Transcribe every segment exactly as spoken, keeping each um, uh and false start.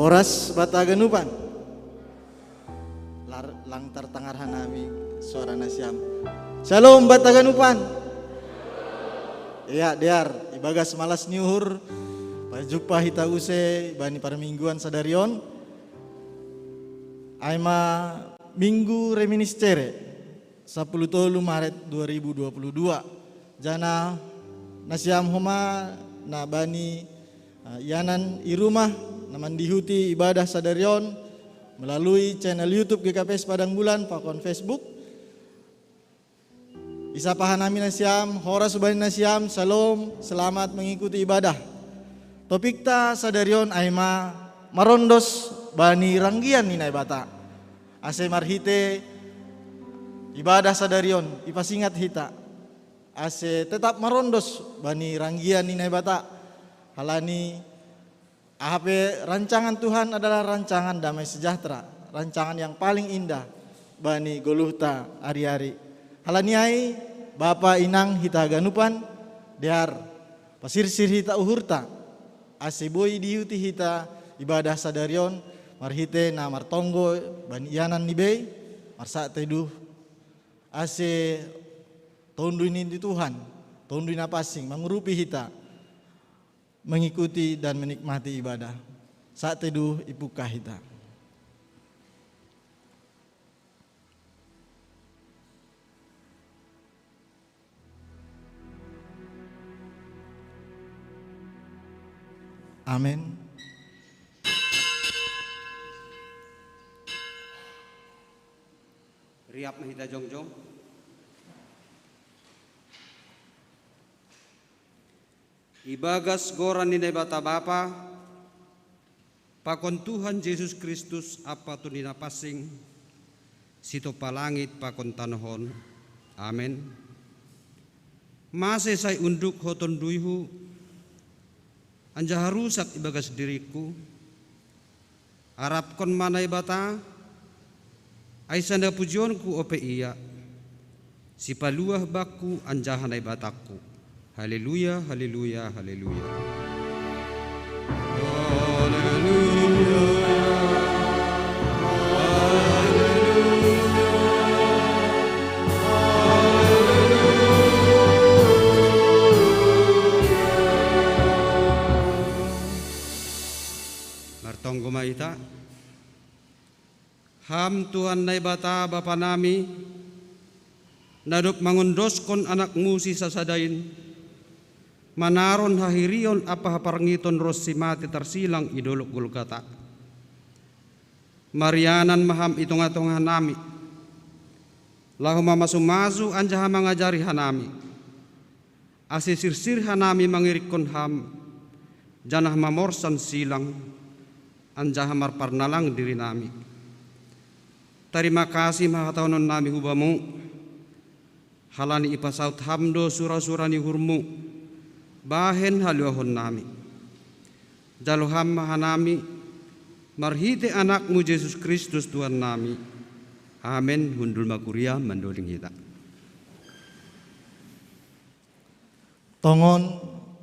Horas bata ganupan. Lar-, lang tartangar hanami suara nasiam. Shalom bata ganupan. Iya, dear, ibagas malas ni uhur, pajumpa hita use bani parmingguan sadari on. Ai ma Minggu Reminiscere, sapuluh tolu Maret dua ribu dua puluh dua. Janah nasiam homa na bani, eh, ianan i rumah na mandihuti ibadah sadari on melalui channel YouTube G K P S Padang Bulan pakon Facebook. Isapa hanami nasiam, horas hubani nasiam, shalom, selamat mengikuti ibadah. Topikta sadari on ai ma marondos bani ranggian ni Naibata. Ase marhite ibadah sadari on ipasingat hita ase tetap marondos bani ranggian ni Naibata. Halani aha pe rancangan Tuhan adalah rancangan damai sejahtera, rancangan yang paling indah bani goluhta ari-ari. Halani ai, bapa inang hita ganupan, dear, pasirsir hita uhurta, ase boi diihuti hita ibadah sadari on marhite na martonggo bani ianan ni bei, marsat teduh ase Tonduy ni Tuhan, Tonduy Na Pansing mangurupi hita mengikuti dan menikmati ibadah. Sat teduh ipungkah hita. Amin. Riap ma hita jongjong. Ibagas goran ni Naibata Bapa, pakon Tuhan Jesus Kristus, Ampa Tonduy Na Pansing, sitompa langit pakon tanoh on. Amen. Mase sai unduk ho tonduyhu, anjaha rusak ibagas diringku? Arapkon ma Naibata, ai sada pujionku ope Ia, Sipaluah bangku anjaha Naibatangku. Haleluya, haleluya, haleluya. Haleluya, haleluya, haleluya. Martonggo ma hita. Ham Tuhan Naibata Bapa nami, na dob mangondoskon AnakMu sisasada in, manaron hahirion ampa haparngiton ronsi mate tarsilang i dolog Golgata. Marianan ma Ham i tongah-tongah nami, laho mamasu-masu anjaha mangajari hanami, ase sirsir hanami mangirikkon Ham, janah mamorsan silang, anjaha marparnalang dirinami. Tarima kasih ma hatahononnami hu Bamu, halani ipasaut Ham do sura-sura ni uhurMu, bahen haluahonnami. Jalo Ham ma hanami, marhite AnakMu Jesus Kristus Tuhannami. Amen. Hundul ma kuria, mandoding hita. Tongon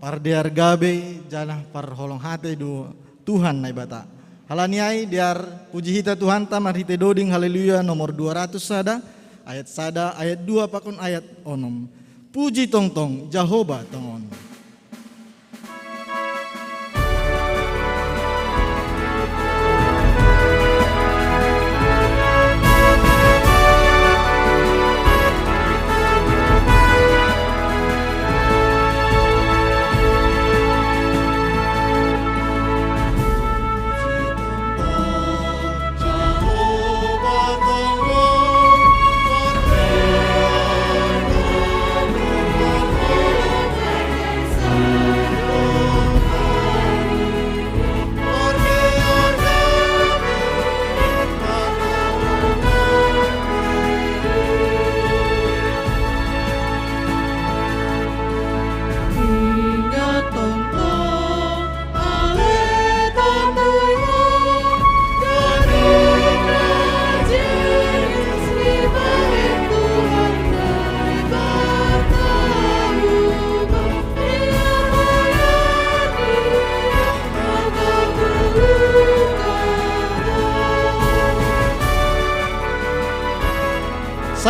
pardear gabe janah parholong ate do Tuhan Naibata. Halani ai dear, puji hita Tuhanta marhite doding Haleluya nomor dua ratus sada, ayat sada, ayat dua pakon ayat onom. Puji tongtong Jahowa tongon.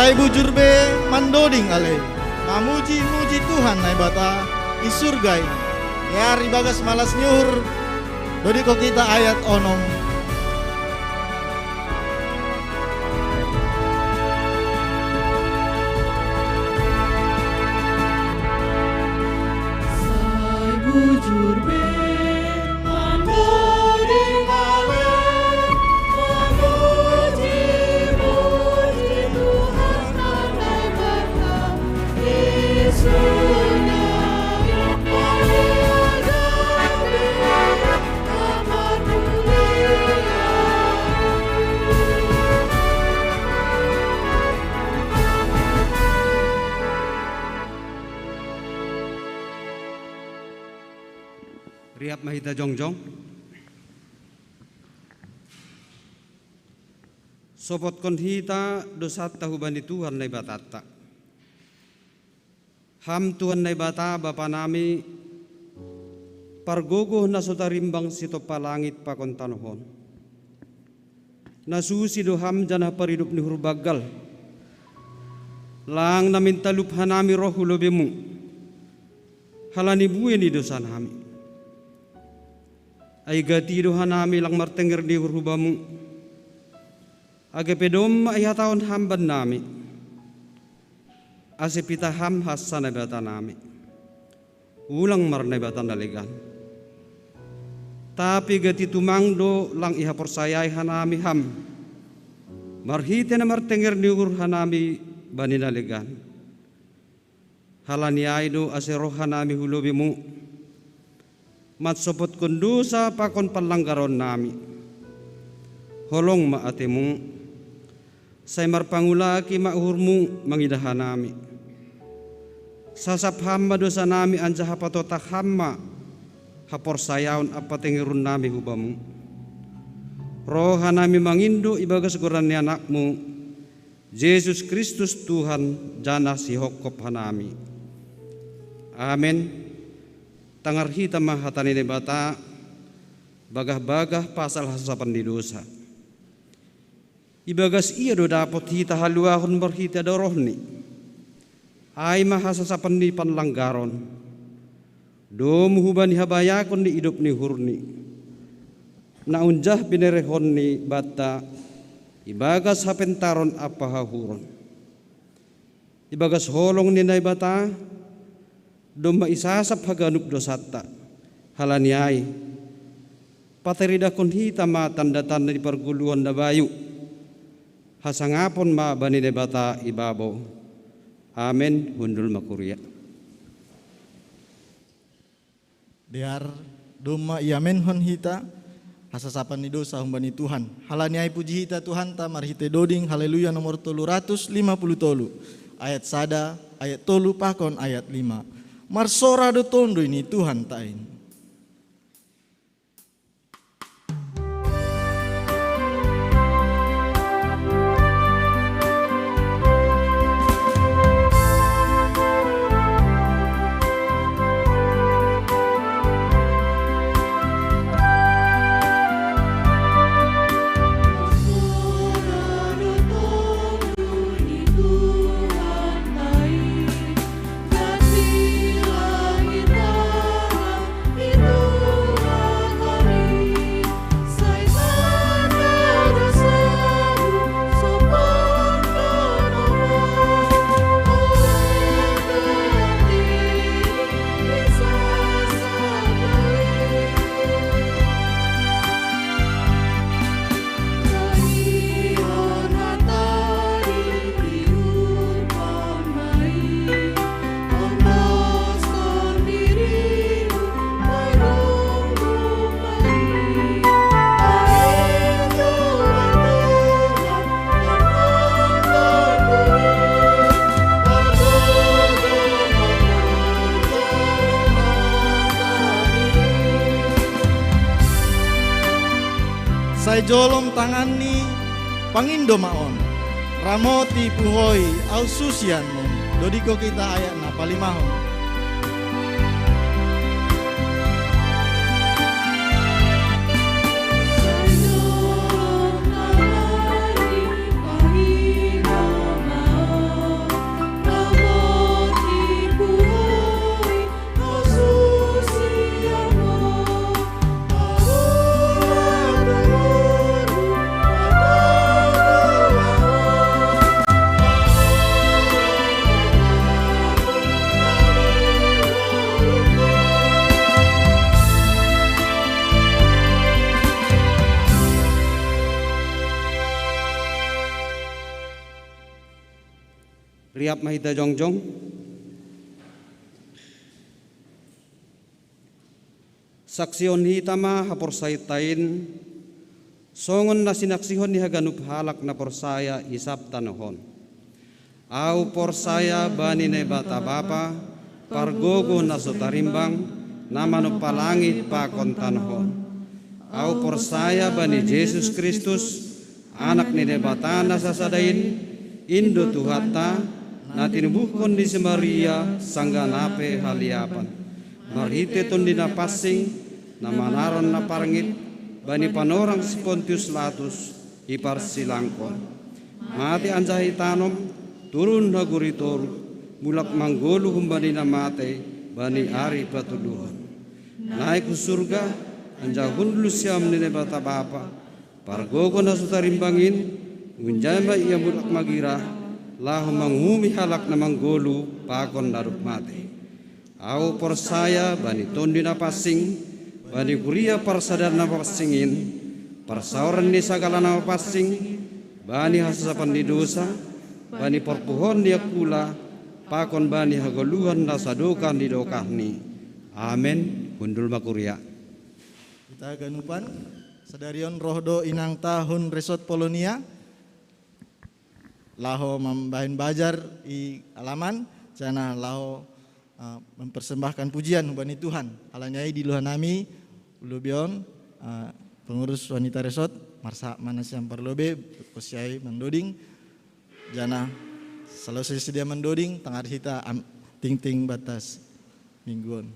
Ai bujur be mandoding ale, mamuji-muji Tuhan Naibata i surga i. Yari bagas malas ni uhur, dodiko kita ayat onom. Riap ma hita jongjong. Sopotkon hita dosanta hubani Tuhan Naibatanta. Ham Tuhan Naibata Bapa nami, pargogoh na so tarimbang sitompa langit pakon tanoh on. Na susi do Ham janah paridop ni uhur banggal. Lang na mintalup hanami roh hu lobeiMu, halani buei ni dosanami. Ai gati do hanami lang martenger ni uhur hu Bamu, age pe domma ihatahon Ham bannami, ase pitah Ham hansa Naibatanami. Ulang marnaibata na legan. Tapi gati tumang do lang ihaporsayai hanami Ham, marhitei na martenger ni uhur hanami bani na legan. Halani ai do ase roh hanami hu lobeiMu, mansopotkon dosa pakon panlanggaronnami. Holong ma ateMu, sai marpangulaki ma uhurMu mangidah hanami. Sasap Ham ma dosanami anjaha patotah Ham ma haporsayaon ampa tengerunnami hu Bamu. Ro hanami mangindo ibagas goran ni AnakMu, Jesus Kristus Tuhan, janah sihongkop hanami. Amen. Tangar hita ma hata ni Naibata, bagah-bagah pasal hasasapan ni dosa. Ibagas Ia do dapot hita haluahon marhitei adarohNi. Ai ma hasasapan ni panlanggaron, domu hubani habayakon ni idop ni uhurNi, na unjah binerehonNi banta ibagas hapentaron ampa hauhuron. Ibagas holong ni Naibata, domma isasap haganup dosanta. Halani ai, pataridahkon hita ma tanda-tanda ni pargoluhan na bayu. Hasangapon ma bani Naibata i babou. Amen. Hundul ma kuria. Dear, domma iamenhon hita hasasapan ni dosa humbani Tuhan. Halani ai puji hita Tuhanta marhitei doding Haleluya nomor tolu ratus lima puluh tolu, ayat sada, ayat tolu pakon ayat lima. Marsora do Tonduy ni Tuhanta in. Sai jolom tanganni, pangindo ma on. Ramoti puhoi, ahu susianmon. Dodiko kita ayat na palimahon. Riap ma hita jongjong. Saksihon hita ma haporsayaanta in, songon na sinaksihon ni haganup halak na porsaya i sab tanoh on. Ahu porsaya bani Naibata Bapa, pargogo na so tarimbang, na manompa langit pakon tanoh on. Ahu porsaya bani Jesus Kristus, Anak ni Naibata na sasada in, in do Tuhanta, na tinubuhkon ni si Maria sanggah na pe haliapan. Marhite Tonduy Napansing, na manaron na parngit, bani panorang si Pontius Latus, iparsilangkon. Mate anjaha itanom, turun hagori toruh, mulak manggoluh humbani na mate, bani ari patoluhon. Naik hu surga, anjaha hundul siam ni Naibata Bapa, pargogo na so tarimbang in, unjai ma ia mulak magira, laho manguhumi halak na manggoluh, pakon na dob mate. Ahu porsaya bani Tonduy Napansing, bani kuria parsadaan na pansing in, parsaoran ni sagala na pansing, bani hasasapan ni dosa, bani porpuhon ni angkula, pakon bani hagoluhan na sadokah ni dokahni. Amen. Hundul ma kuria. Hita haganupan, sadarion roh do inangta hun resort Polonia, laho mambahen bazar i alaman, janah laho, ah, mempersembahkan pujian hubani Tuhan. Alani ai dilobi hanami, ulubion, ah, pengurus wanita resort, marsahat ma nasiam parlobei, kosiai mandoding, janah salose sidea mandoding, tangar hita am-, tingting batas minggu on.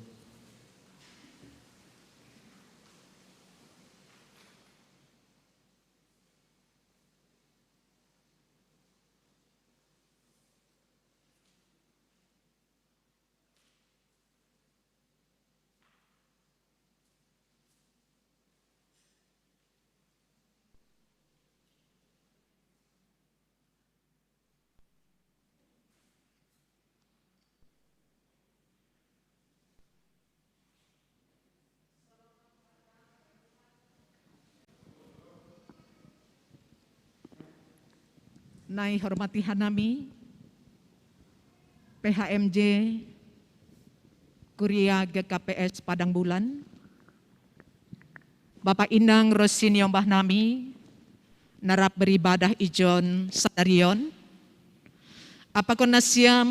Na ihormati hanami, P H M J, Kuria G K P S Padang Bulan, Bapa inang ronsi niombah nami, na rap beribadah ijon sadarion, ampakon nasiam,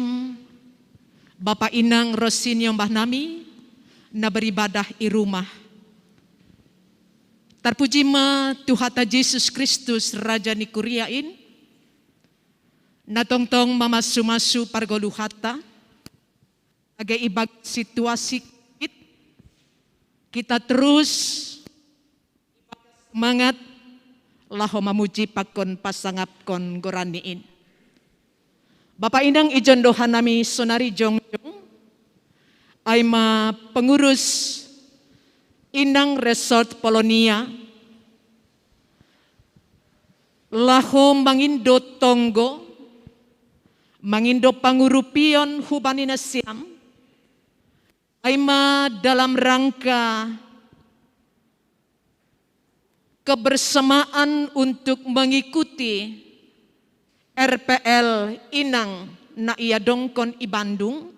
Bapa inang ronsi niombah nami, na beribadah i rumah. Tarpuji ma Tuhanta Jesus Kristus, Raja ni kuria in, na tongtong mamasu-masu pargoluhanta, age ibagas situasi covid, kita terus semangat laho mamuji pakon pasangapkon goranNi in. Bapa inang ijon do hanami sonari jongjong, ai ma pengurus inang resort Polonia, laho mangindo tonggo, mangindo pangurupion hubani nasiam, ai ma dalam rangka kebersamaan untuk mengikuti R P L inang na iadongkon i Bandung,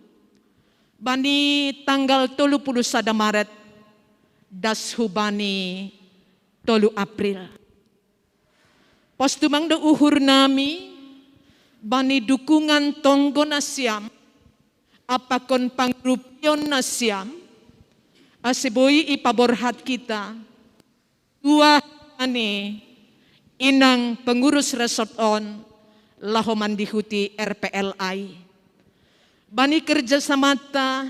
bani tanggal tolu puluh sada Maret, das hubani tolu April. Pos tumang do uhur nami, bani dukungan tonggo nasiam, ampakon pangurupion nasiam, ase boi ipaborhat hita, tuah ani inang pengurus resort on, laho mandihuti R P L ai. Bani kerjasamanta,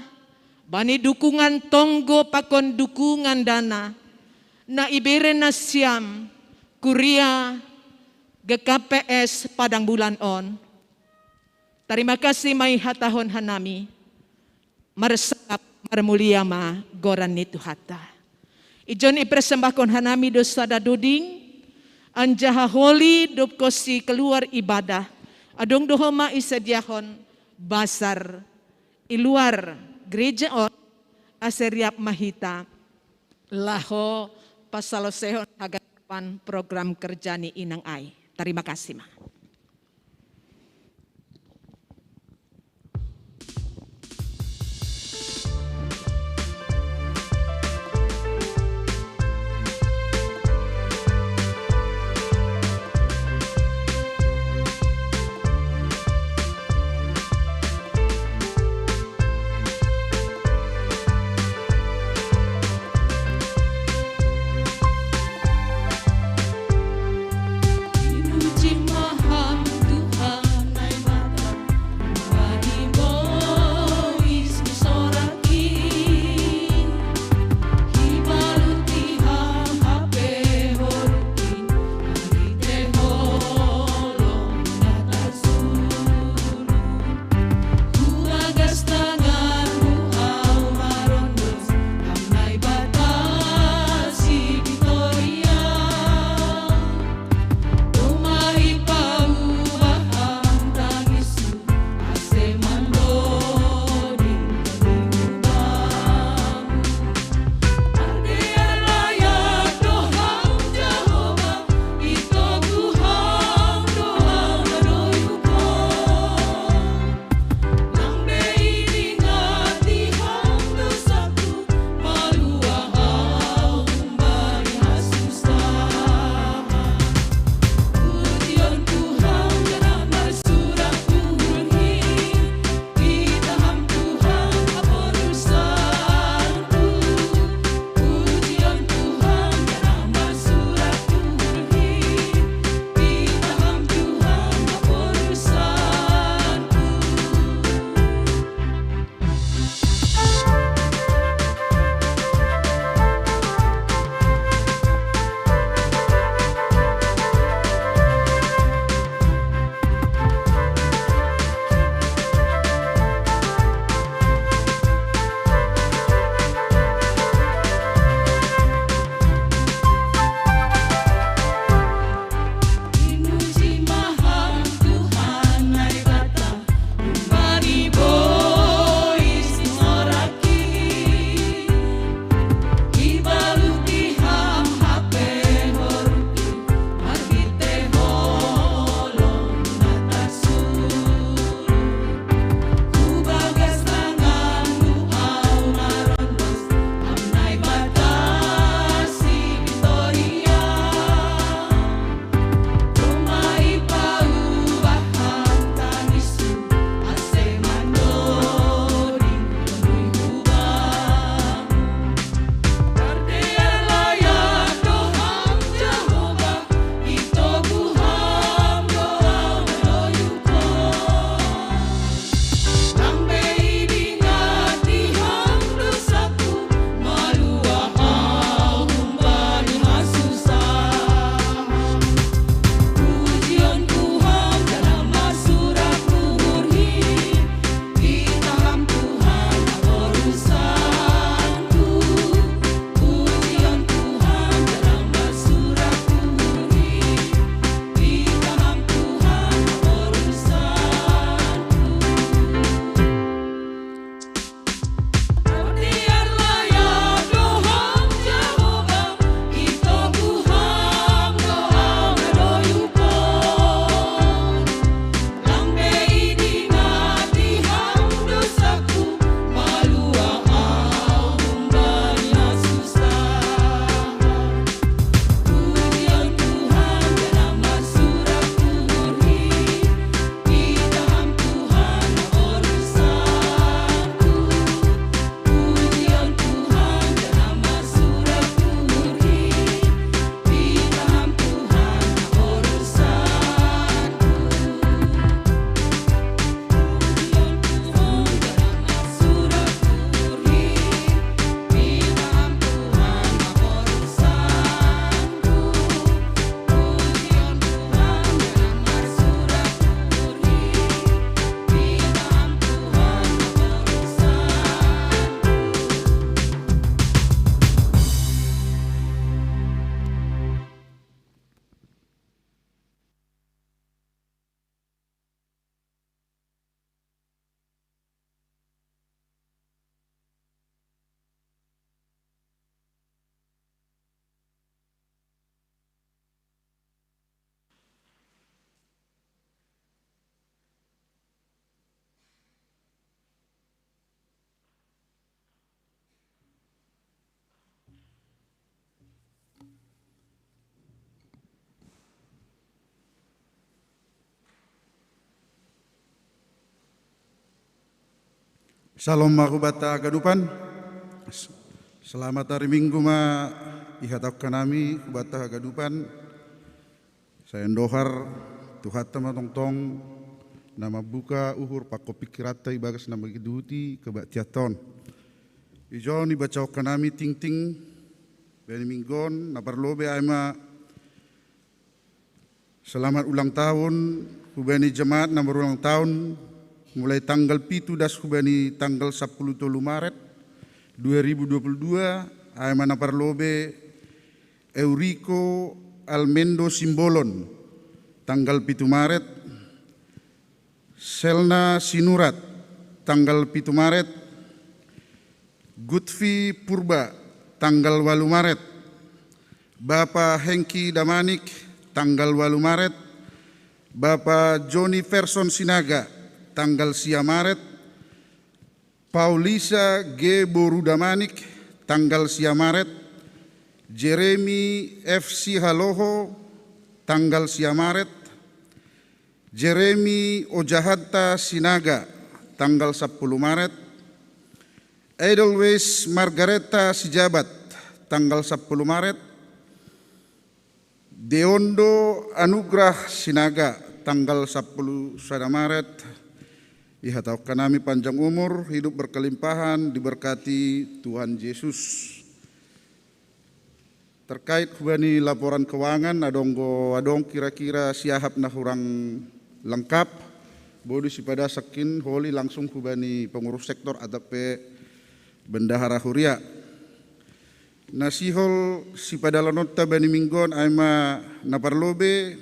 bani dukungan tonggo pakon dukungan dana, na ibere nasiam, kuria G K P S Padang Bulan on. Tarima kasih ma ihatahon hanami, marsangap marmulia ma goran ni Tuhanta. Ijon ipersembahkon hanami do sada doding, anjaha holi dob konsi keluar ibadah, adong do homa isadiahon bazar i luar gereja on, ase riap ma hita laho pasaloseihon haganupan program kerja ni inang ai. Tarima kasih ma. Shalom ma hubata haganupan. Selamat hari Minggu ma ihatahon hanami hubata haganupan. Sai andohar Tuhanta ma tongtong na mambuka uhur pakon pingkiranta ibagas na mangihuti kebaktianta on. Ijon ibaca hanami tingting bani Minggu on, na parlobei ai ma selamat ulang tahun hubani jemaat na marulang tahun, mulai tanggal pitu das hubani tanggal sapuluh tolu Maret dua ribu dua puluh dua, ai ma na parlobei Euriko Almendo Simbolon, tanggal pitu Maret, Selna Sinurat, tanggal pitu Maret, Gutfi Purba, tanggal walu Maret, Bapa Hengki Damanik, tanggal walu Maret, Bapa Joni Ferson Sinaga, tanggal sia Maret, Paulisa G Boru Damanik, tanggal sia Maret, Jeremy F Sihaloho, tanggal sia Maret, Jeremy Ojahanta Sinaga, tanggal sapuluh Maret, Edelweiss Margareta Sijabat, tanggal sapuluh Maret, Deondo Anugrah Sinaga, tanggal sapuluh sada Maret. Ihatahon hanami panjang umur, hidup berkelimpahan, diberkati Tuhan Yesus. Terkait hubani laporan keuangan, adong do, adong kira-kira siahap na hurang lengkap, boi do sipadas nangkin holi langsung hubani pengurus sektor atap pe bendahara huria. Na sihol sipadalanonta bani Minggu on ai ma na parlobei,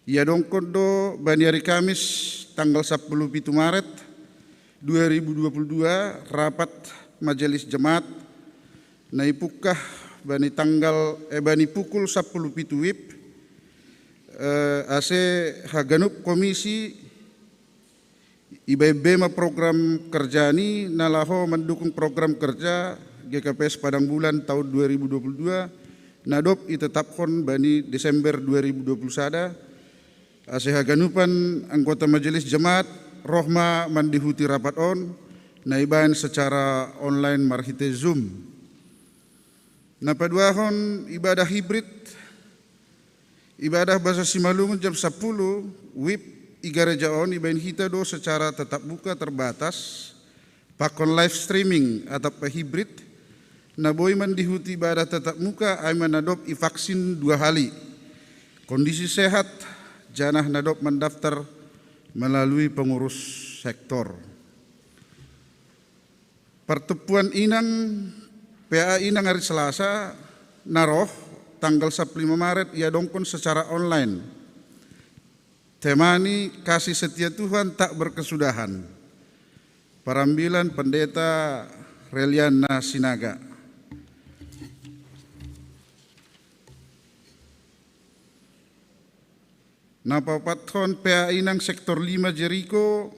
iadongkon do bani hari Kamis tanggal sapuluh pitu Maret dua ribu dua puluh dua rapat Majelis Jemaat na ipungkah bani tanggal, eh, bani pukul sapuluh pitu wib, eh, ase haganup komisi ibaen be ma program kerja ni na laho mandukung program kerja G K P S Padang Bulan tahun dua ribu dua puluh dua na dob itetaphon bani Desember dua ribu dua puluh sada, ase haganupan anggota Majelis Jemaat roh ma mandihuti rapat on na ibaen secara online marhite Zoom. Na paduahon ibadah hibrid, ibadah basa Simalungun jam sapuluh wib i gareja on ibaen hita do secara tatap muka terbatas, pakon live streaming atap pe hibrid, na boi mandihuti ibadah tatap muka ai ma na dob ivaksin dua hali, kondisi sehat, janah na dob mandaftar melalui pengurus sektor. Pertemuan inang, P A inang hari Selasa na roh tanggal sapuluh lima Maret iadongkon secara online. Tema ni kasih setia Tuhan tak berkesudahan. Parambilan Pendeta Reliana Sinaga. Na paopathon P A inang sektor lima Jeriko,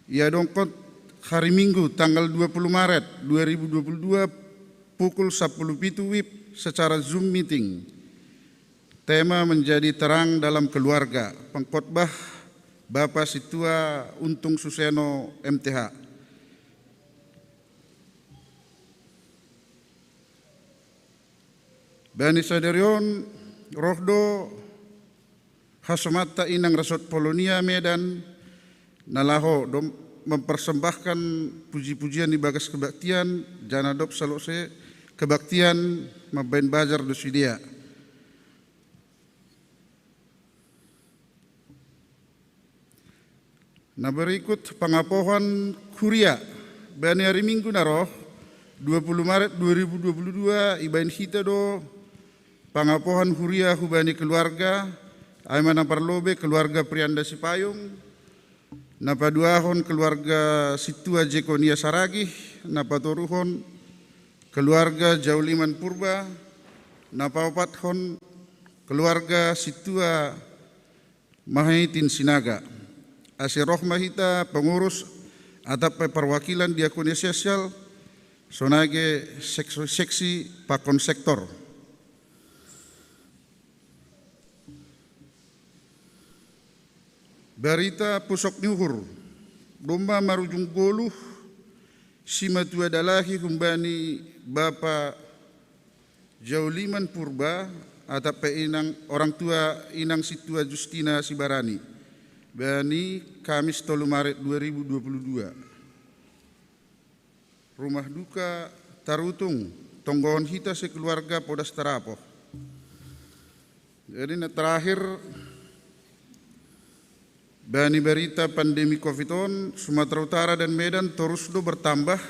iadongkon hari Minggu tanggal dua puluh Maret dua ribu dua puluh dua pukul sapuluh pitu wib secara Zoom meeting. Tema menjadi terang dalam keluarga. Pengkhotbah Bapa Sintua Untung Suseno M T H. Bani sadari on roh do hasomanta inang rasot Polonia Medan, na laho do mempersembahkan puji-pujian ibagas kebaktian, janah dob salose kebaktian mambaen bazar do sidea. Na berikut pangapohon huria. Bani ari Minggu na roh, dua puluh Maret dua ribu dua puluh dua, ibaen hita do pangapohon huria hubani keluarga, ai ma na parlobei keluarga Prianda Sipayung, na paduahon keluarga Sintua Jekonia Saragih, na patoruhon keluarga Jauliman Purba, na paopathon keluarga Sintua Mahaitin Sinaga. Ase roh ma hita pengurus atap pe perwakilan diakonia sosial, sonai ge seks-, seksi pakon sektor. Barita pusok ni uhur. Domma marujung goluh simatua dalahi humbani Bapa Jauliman Purba, atap pe inang, orang tua inang situa Justina Sibarani, bani Kamis tolu Maret dua ribu dua puluh dua. Rumah duka Tarutung, tonggohon hita sekeluarga Podas Tarapo. Jadi na terakhir, bani barita pandemi covid on, Sumatera Utara dan Medan torus do bertambah.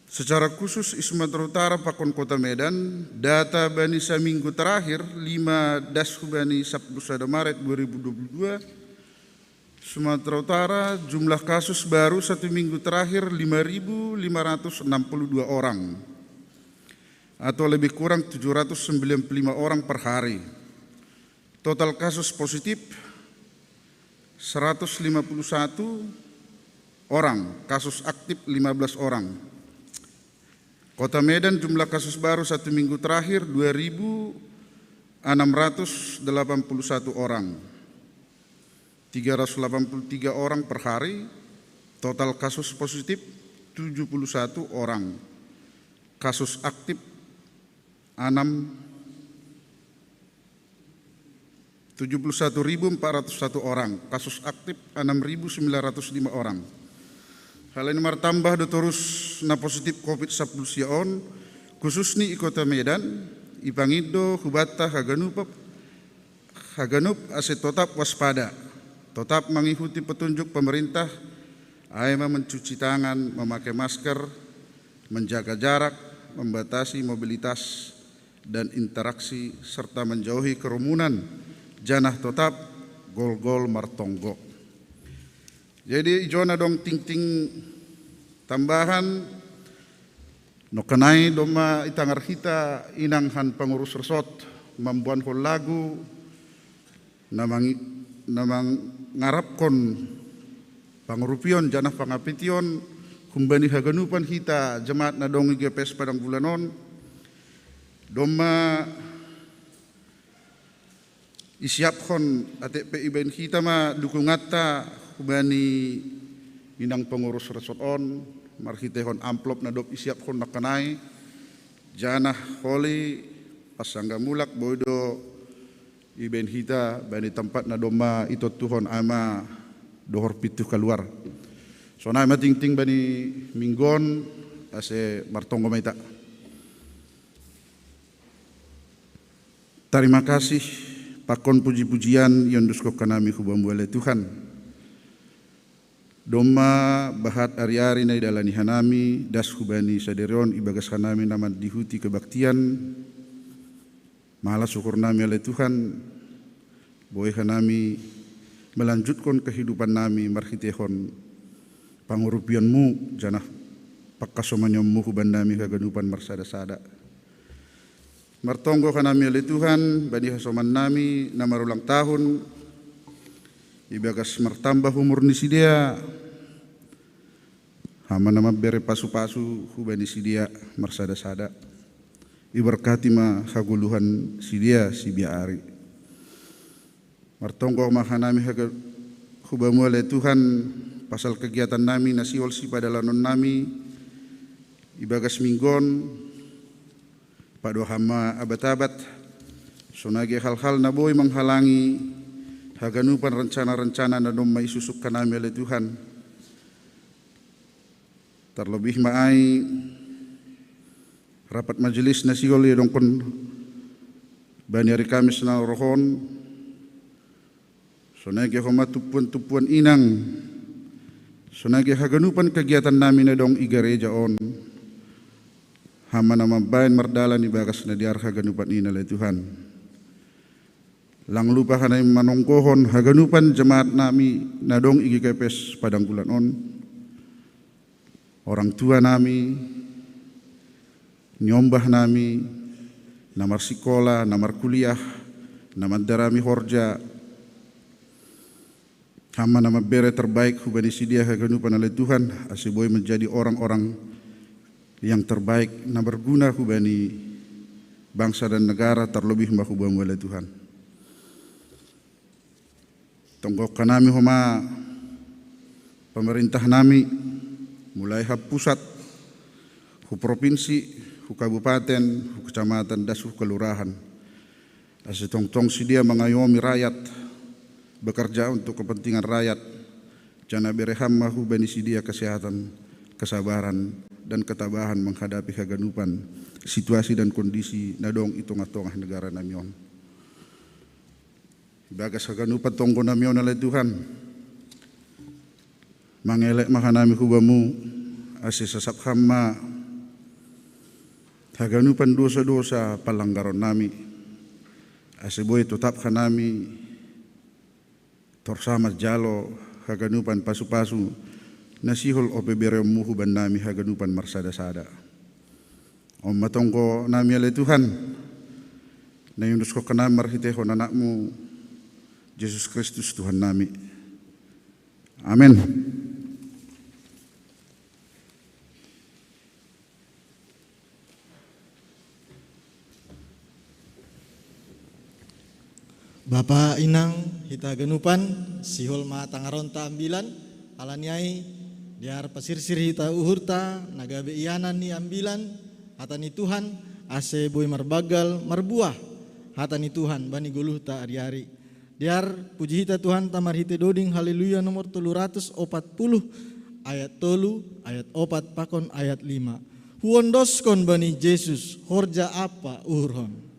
Secara khusus i Sumatera Utara pakon kota Medan, data bani saminggu terakhir, lima das hubani sapuluh sada Maret dua ribu dua puluh dua, Sumatera Utara, jumlah kasus baru satu minggu terakhir lima ribu lima ratus enam puluh dua orang, atau lebih kurang tujuh ratus sembilan puluh lima orang per hari. Total kasus positif seratus lima puluh satu orang, kasus aktif lima belas orang. Kota Medan, jumlah kasus baru satu minggu terakhir dua ribu enam ratus delapan puluh satu orang. Tiga ratus delapan puluh tiga orang per hari, total kasus positif tujuh puluh satu orang. Kasus aktif enam, tujuh puluh satu ribu empat ratus satu orang, kasus aktif enam ribu sembilan ratus lima orang. Hal ini martambah do torus na positif covid sapuluh sia on, khususni i kota Medan, ipangindo hubanta haganup, haganup ase totap waspada, totap mangihuti petunjuk pemerintah, ai ma mencuci tangan, memakai masker, menjaga jarak, membatasi mobilitas dan interaksi, serta menjauhi kerumunan, janah totap golgol martonggo. Jadi, i jona dong tingting tambahan, nongkanai domma itangar hita inang han pangurus resort mamboan hon lagu, na mangi-, na mangarapkon pangurupion janah pangapition humbani haganupan hita jemaat na dong i G P S Padang Bulan on, domma isiaphon ate pe ibaen hita ma dukunganta humbani inang pangurus resort on, marhitehon amplop na dob isiaphon nongkanai, janah holi pasangga mulak boi do ibaen hita bani tempat na domma itontuhon ai ma dohor pintu kaluar. Sonai ma tingting bani minggu on, ase martonggo ma hita. Tarima kasih, pakon puji-pujian iondoskon hanami hu Bamu ale Tuhan. Domma bahat ari-ari na idalani hanami, das hubani sadari on ibagas hanami na mandihuti kebaktian, malas uhurnami ale Tuhan, boi hanami melanjutkon kehidupannami marhitehon pangurupionmu, janah pangkasomanianmu hubannami haganupan marsada-sada. Martonggo hanami ale Tuhan, bani hasomannami na marulang tahun, ibagas martambah umur ni sidea, Ham ma na mambere pasu-pasu hubani sidea marsada-sada. Iberkati ma hagoluhan sidea sibiar ari. Martonggo ma hanami haga-, hu Bamu ale Tuhan, pasal kegiatannami na sihol sipadalanonnami, ibagas minggu on, pado Ham ma abat-abat, sonai ge hal-hal na boi manghalangi haganupan rencana-rencana na domma isusuk hanami ale Tuhan. Tarlobih ma ai rapat majelis na sihol iadongkon bani ari Kamis na roh on, sonai ge homa tumpuan-tumpuan inang, sonai ge haganupan kegiatannami na dong i gareja on, Ham ma na mambaen mardalan ibagas na dear haganupan i ale Tuhan. Lang lupa hanami manonggohon haganupan jemaatnami na dong i G K P S Padang Bulan on, orang tuanami, niombahnami, na marsikola, na markuliah, na mandarami horja, Ham ma na mambere terbaik hubani sidea haganupan ale Tuhan, ase boi menjadi orang-orang yang terbaik na berguna hubani bangsa dan negara, tarlobih ma hu Bamu ale Tuhan. Tonggohon hanami homa Pemerintah nami, mulai ha pusat, hu propinsi, hu kabupaten, hu kecamatan, das hu kelurahan. Ase tongtong sidia mangayomi rakyat, bekerja untuk kepentingan rakyat, janah bere Ham ma hubani sidia kesehatan, kesabaran, dan ketabahan menghadapi haganupan situasi dan kondisi na dong i tongah-tongah negara nami on. Ibagas haganupan tonggo nami on ale Tuhan, mangelek ma hanami hu Bamu, ase sasap Ham ma haganupan dosa-dosa palanggaron nami, ase boi totap hanami torsa manjalo haganupan pasu-pasu na sihol ope bereonmu huban nami haganupan marsada-sada. On ma tonggo nami ale Tuhan, na iunuskon hanami marhitehon Anakmu, Jesus Kristus Tuhan nami. Amen. Bapa, Inang, hita haganupan, sihol ma tangaronta ambilan, alani ai, dear pasirsir hita uhurta, na gabe ianan ni ambilan, hata ni Tuhan, ase boi marbanggal, marbuah, hata ni Tuhan, bani goluhta ari-ari. Dear, puji hita Tuhanta marhite doding Haleluya nomor tolu ratus opat puluh, ayat tolu, ayat opat pakon ayat lima. Huondoskon bani Jesus, horja ampa uhurhon.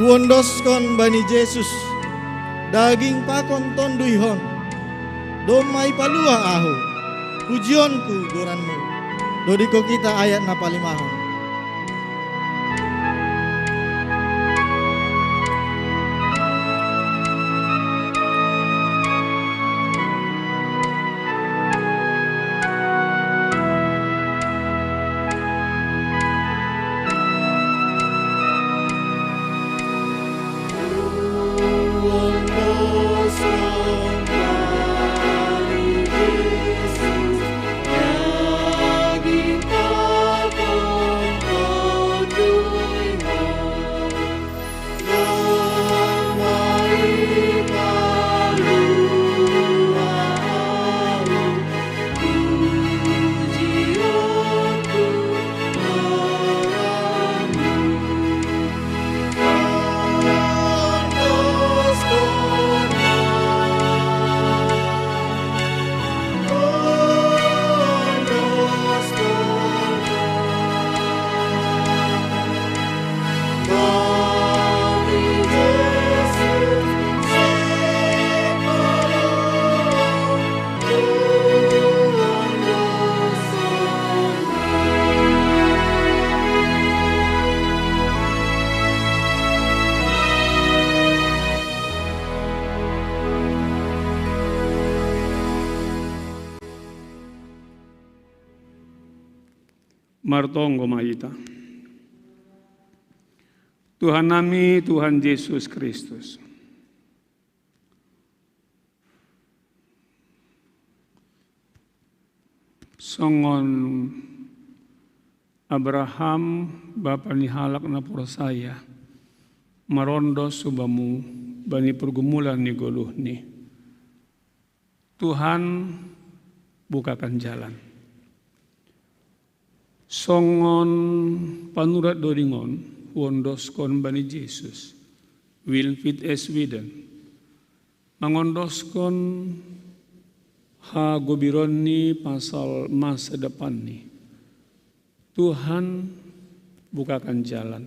Huondoskon bani Jesus, daging pakon tonduihon, domma ipaluah ahu, pujionku goranmu. Dodingkon hita ayat na palimahon. Martonggo ma hita. Tuhan nami, Tuhan Jesus Kristus. Songon Abraham, bapa ni halak na porsaya, marondos hu Bamu bani pergumulan ni goluhni. Tuhan, bukakan jalan. Songon panurat doding on, huondoskon bani Jesus, Wilfried S. Sweden, mangondoskon hagobironni pasal masa depanni. Tuhan, bukakan jalan.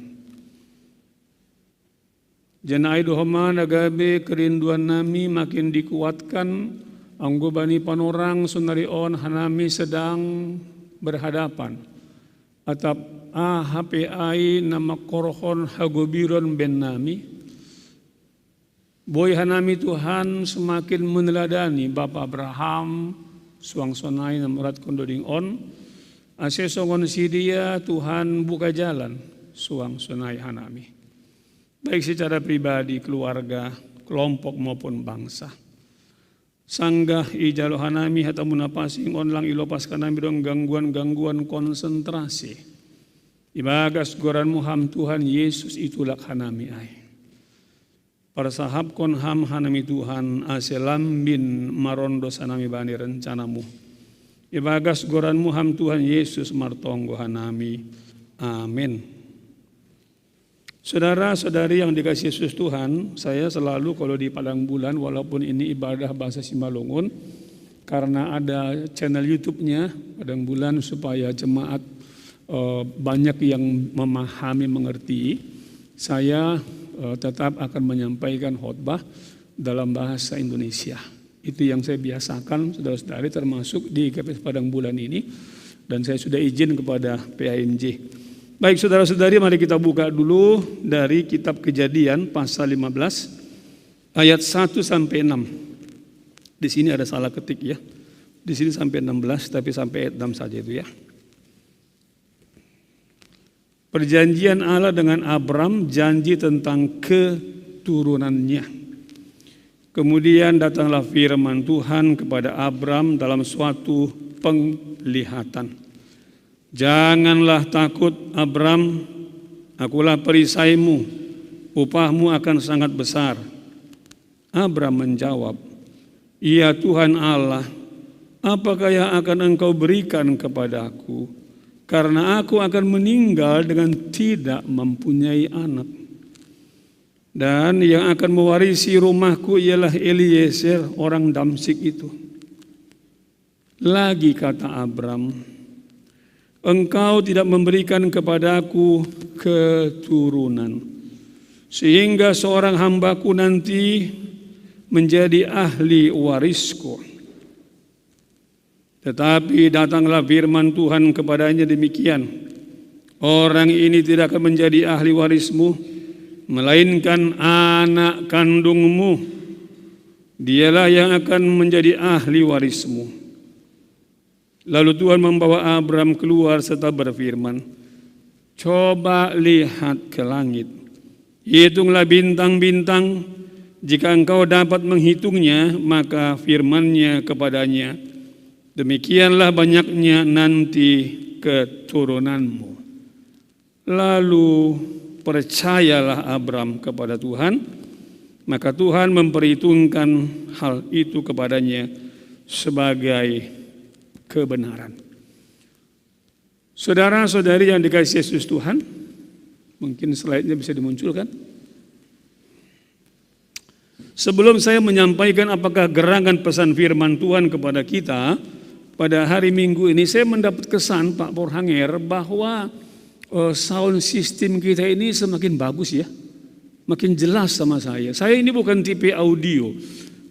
Janai dohot ma na gabe kerinduan nami makin dikuatkan, anggo bani panorang sonari on hanami sedang berhadapan, atap aha pe ai na mangkorhon hagobiron baen nami, boi hanami Tuhan semakin meneladani Bapa Abraham, suang sonai na muratkon doding on, ase songon sidia Tuhan buka jalan suang sonai hanami. Baik secara pribadi, keluarga, kelompok maupun bangsa. Sanggah ijalo hanami hatamu na pansing on lang ilopas hanami dohot gangguan-gangguan konsentrasi. Ibagas goranmu ham Tuhan Yesus itulak hanami ai. Parsahapkon ham hanami Tuhan ase lambin marondos hanami bani rencanamu. Ibagas goranmu ham Tuhan Yesus martonggo hanami. Amin. Saudara-saudari yang dikasih Yesus Tuhan, saya selalu kalau di Padang Bulan, walaupun ini ibadah bahasa Simalungun, karena ada channel YouTube-nya Padang Bulan supaya jemaat eh, banyak yang memahami, mengerti, saya eh, tetap akan menyampaikan khotbah dalam bahasa Indonesia. Itu yang saya biasakan, saudara-saudari, termasuk di G P S Padang Bulan ini. Dan saya sudah izin kepada P A M J. Baik, saudara-saudari, mari kita buka dulu dari kitab Kejadian pasal lima belas ayat satu sampai enam. Di sini ada salah ketik ya. Di sini sampai enam belas, tapi sampai ayat enam saja itu ya. Perjanjian Allah dengan Abram, janji tentang keturunannya. Kemudian datanglah firman Tuhan kepada Abram dalam suatu penglihatan. "Janganlah takut, Abram, akulah perisaimu, upahmu akan sangat besar." Abram menjawab, "Ya Tuhan Allah, apakah yang akan Engkau berikan kepadaku? Karena aku akan meninggal dengan tidak mempunyai anak. Dan yang akan mewarisi rumahku ialah Eliezer orang Damsik itu." Lagi kata Abram, "Engkau tidak memberikan kepadaku keturunan, sehingga seorang hambaku nanti menjadi ahli warisku." Tetapi datanglah firman Tuhan kepadanya demikian, "Orang ini tidak akan menjadi ahli warismu, melainkan anak kandungmu. Dialah yang akan menjadi ahli warismu." Lalu Tuhan membawa Abram keluar serta berfirman, "Coba lihat ke langit, hitunglah bintang-bintang, jika engkau dapat menghitungnya, maka firman-Nya kepadanya, 'Demikianlah banyaknya nanti keturunanmu.'" Lalu percayalah Abram kepada Tuhan, maka Tuhan memperhitungkan hal itu kepadanya sebagai kebenaran. Saudara-saudari yang dikasih Yesus Tuhan, mungkin slide-nya bisa dimunculkan. Sebelum saya menyampaikan apakah gerangan pesan firman Tuhan kepada kita pada hari Minggu ini, saya mendapat kesan, Pak Porhanger, bahwa eh, sound system kita ini semakin bagus ya, makin jelas sama saya. Saya ini bukan T P audio.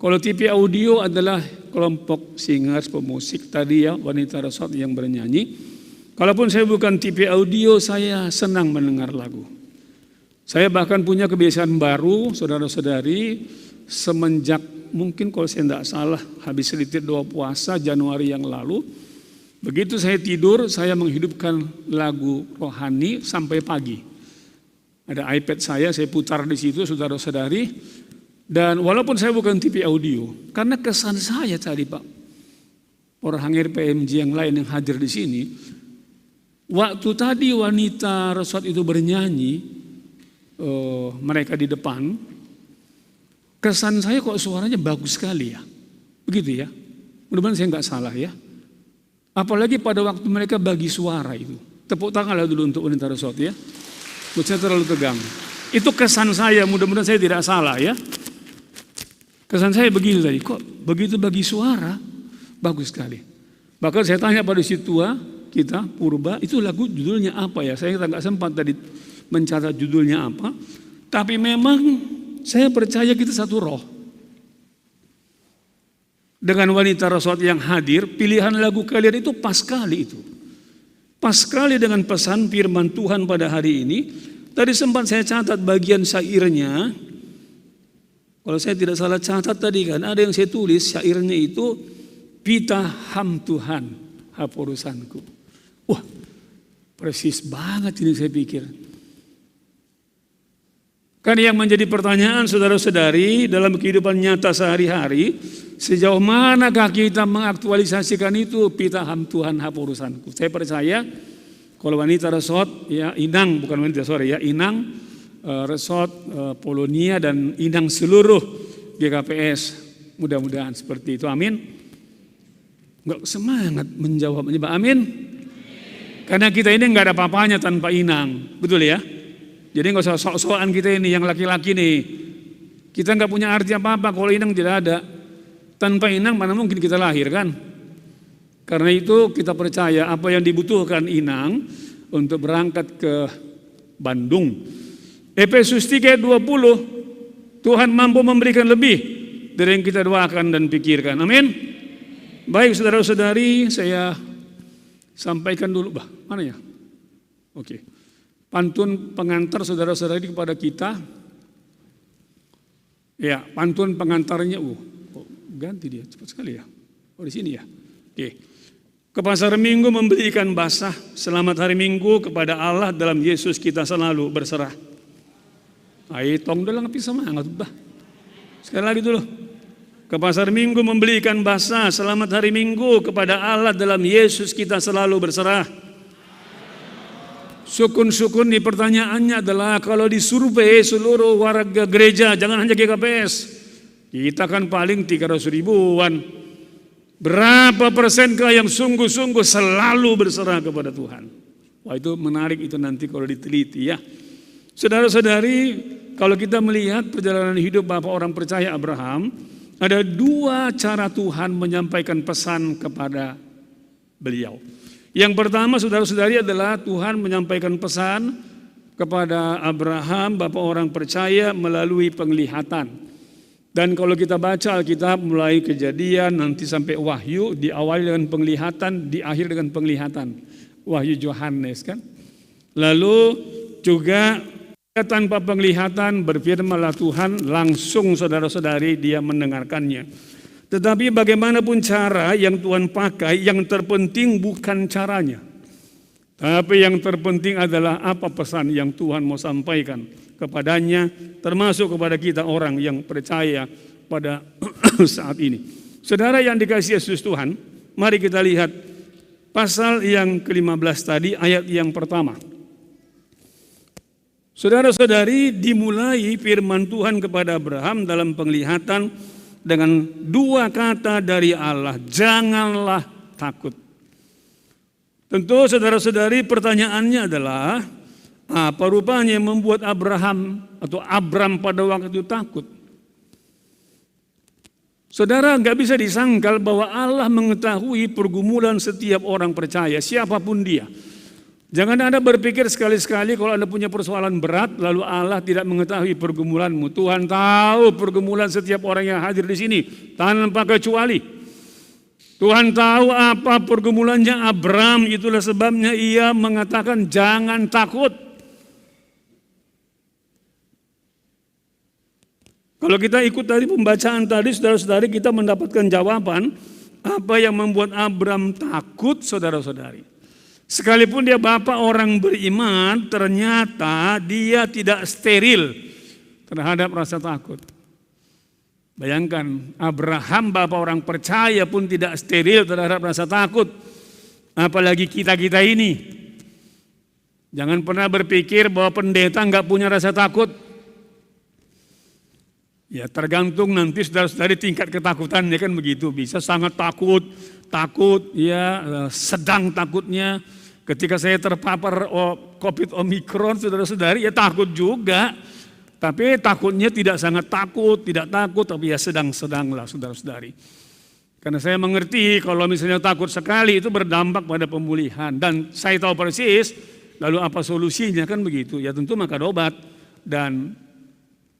Kalau T P audio adalah kelompok singers, pemusik tadi ya, wanita resort yang bernyanyi. Kalaupun saya bukan T P audio, saya senang mendengar lagu. Saya bahkan punya kebiasaan baru, saudara-saudari, semenjak mungkin kalau saya tidak salah, habis Riti Doa Puasa Januari yang lalu, Begitu saya tidur, saya menghidupkan lagu rohani sampai pagi. Ada iPad saya, saya putar di situ, saudara-saudari. Dan walaupun saya bukan T V audio, karena kesan saya tadi, Pak, orang Hangir P M J yang lain yang hadir di sini, waktu tadi wanita resort itu bernyanyi, eh, mereka di depan, kesan saya kok suaranya bagus sekali ya. Begitu ya. Mudah-mudahan saya nggak salah ya. Apalagi pada waktu mereka bagi suara itu. Tepuk tanganlah dulu untuk wanita resort ya. Buat saya terlalu tegang. Itu kesan saya, mudah-mudahan saya tidak salah ya. Kesan saya begitu tadi, kok begitu bagi suara, bagus sekali. Bahkan saya tanya pada si tua kita, Purba, itu lagu judulnya apa ya? Saya nggak sempat tadi mencatat judulnya apa. Tapi memang saya percaya kita satu roh. Dengan wanita resort yang hadir, pilihan lagu kalian itu pas sekali itu. Pas sekali dengan pesan firman Tuhan pada hari ini. Tadi sempat saya catat bagian syairnya. Kalau saya tidak salah catat tadi kan, ada yang saya tulis syairnya itu, "Pita ham Tuhan, hap urusanku." Wah, persis banget ini saya pikir. Kan yang menjadi pertanyaan saudara-saudari dalam kehidupan nyata sehari-hari, sejauh manakah kita mengaktualisasikan itu, "Pita ham Tuhan, hap urusanku"? Saya percaya kalau wanita resort, ya Inang, bukan wanita, sorry ya, Inang, eh, resort, eh, Polonia dan Inang seluruh G K P S, mudah-mudahan seperti itu. Amin. Nggak semangat menjawabnya, Pak. Amin. Karena kita ini nggak ada apa-apanya tanpa Inang, betul ya? Jadi nggak usah sok-sokan kita ini yang laki-laki nih. Kita nggak punya arti apa-apa kalau Inang tidak ada. Tanpa Inang mana mungkin kita lahir kan? Karena itu kita percaya apa yang dibutuhkan Inang untuk berangkat ke Bandung. Efesus tiga ayat dua puluh, Tuhan mampu memberikan lebih dari yang kita doakan dan pikirkan. Amin. Baik saudara-saudari, saya sampaikan dulu, bah, mana ya? Oke. Pantun pengantar saudara-saudari kepada kita. Ya, pantun pengantarnya, uh, kok ganti dia, cepat sekali ya. Oh, di sini ya. Oke. Ke pasar Minggu membeli ikan basah. Selamat hari Minggu, kepada Allah dalam Yesus kita selalu berserah. Ai tong dolang api semangat bah. Sekali lagi dulu. Ke pasar Minggu membeli ikan basah. Selamat hari Minggu, kepada Allah dalam Yesus kita selalu berserah. Sukun-sukun di pertanyaannya adalah kalau disurvei seluruh warga gereja, jangan hanya G K P S, kita kan paling tiga ratus ribuan. Berapa persenkah yang sungguh-sungguh selalu berserah kepada Tuhan? Wah, itu menarik itu nanti kalau diteliti ya. Saudara-saudari, kalau kita melihat perjalanan hidup Bapak orang percaya Abraham, ada dua cara Tuhan menyampaikan pesan kepada beliau. Yang pertama saudara-saudari adalah Tuhan menyampaikan pesan kepada Abraham, Bapak orang percaya melalui penglihatan. Dan kalau kita baca Alkitab mulai Kejadian nanti sampai Wahyu, diawali dengan penglihatan, diakhiri dengan penglihatan. Wahyu Yohanes kan. Lalu juga tanpa penglihatan berfirmanlah Tuhan, langsung saudara-saudari dia mendengarkannya. Tetapi bagaimanapun cara yang Tuhan pakai, yang terpenting bukan caranya. Tapi yang terpenting adalah apa pesan yang Tuhan mau sampaikan kepadanya, termasuk kepada kita orang yang percaya pada saat ini. Saudara yang dikasih Yesus Tuhan, mari kita lihat pasal yang kelima belas tadi, ayat yang pertama. Saudara-saudari, dimulai firman Tuhan kepada Abraham dalam penglihatan dengan dua kata dari Allah, "Janganlah takut." Tentu saudara-saudari, pertanyaannya adalah apa rupanya yang membuat Abraham atau Abram pada waktu itu takut? Saudara, nggak bisa disangkal bahwa Allah mengetahui pergumulan setiap orang percaya, siapapun dia. Jangan Anda berpikir sekali-sekali kalau Anda punya persoalan berat, lalu Allah tidak mengetahui pergumulanmu. Tuhan tahu pergumulan setiap orang yang hadir di sini tanpa kecuali. Tuhan tahu apa pergumulannya Abram, itulah sebabnya ia mengatakan, "Jangan takut." Kalau kita ikut tadi pembacaan tadi, saudara-saudari, kita mendapatkan jawaban Apa yang membuat Abram takut, saudara-saudari? Sekalipun dia bapak orang beriman, ternyata dia tidak steril terhadap rasa takut. Bayangkan, Abraham, bapak orang percaya pun tidak steril terhadap rasa takut. Apalagi kita-kita ini. Jangan pernah berpikir bahwa pendeta nggak punya rasa takut. Ya, tergantung nanti saudara-saudari tingkat ketakutannya, kan begitu. Bisa sangat takut, takut, ya, eh, sedang takutnya. Ketika saya terpapar, oh, covid Omicron, saudara-saudari, ya takut juga. Tapi takutnya tidak sangat takut, tidak takut, tapi ya sedang-sedanglah, saudara-saudari. Karena saya mengerti, kalau misalnya takut sekali, itu berdampak pada pemulihan. Dan saya tahu persis, lalu apa solusinya, kan begitu. Ya tentu makan obat. Dan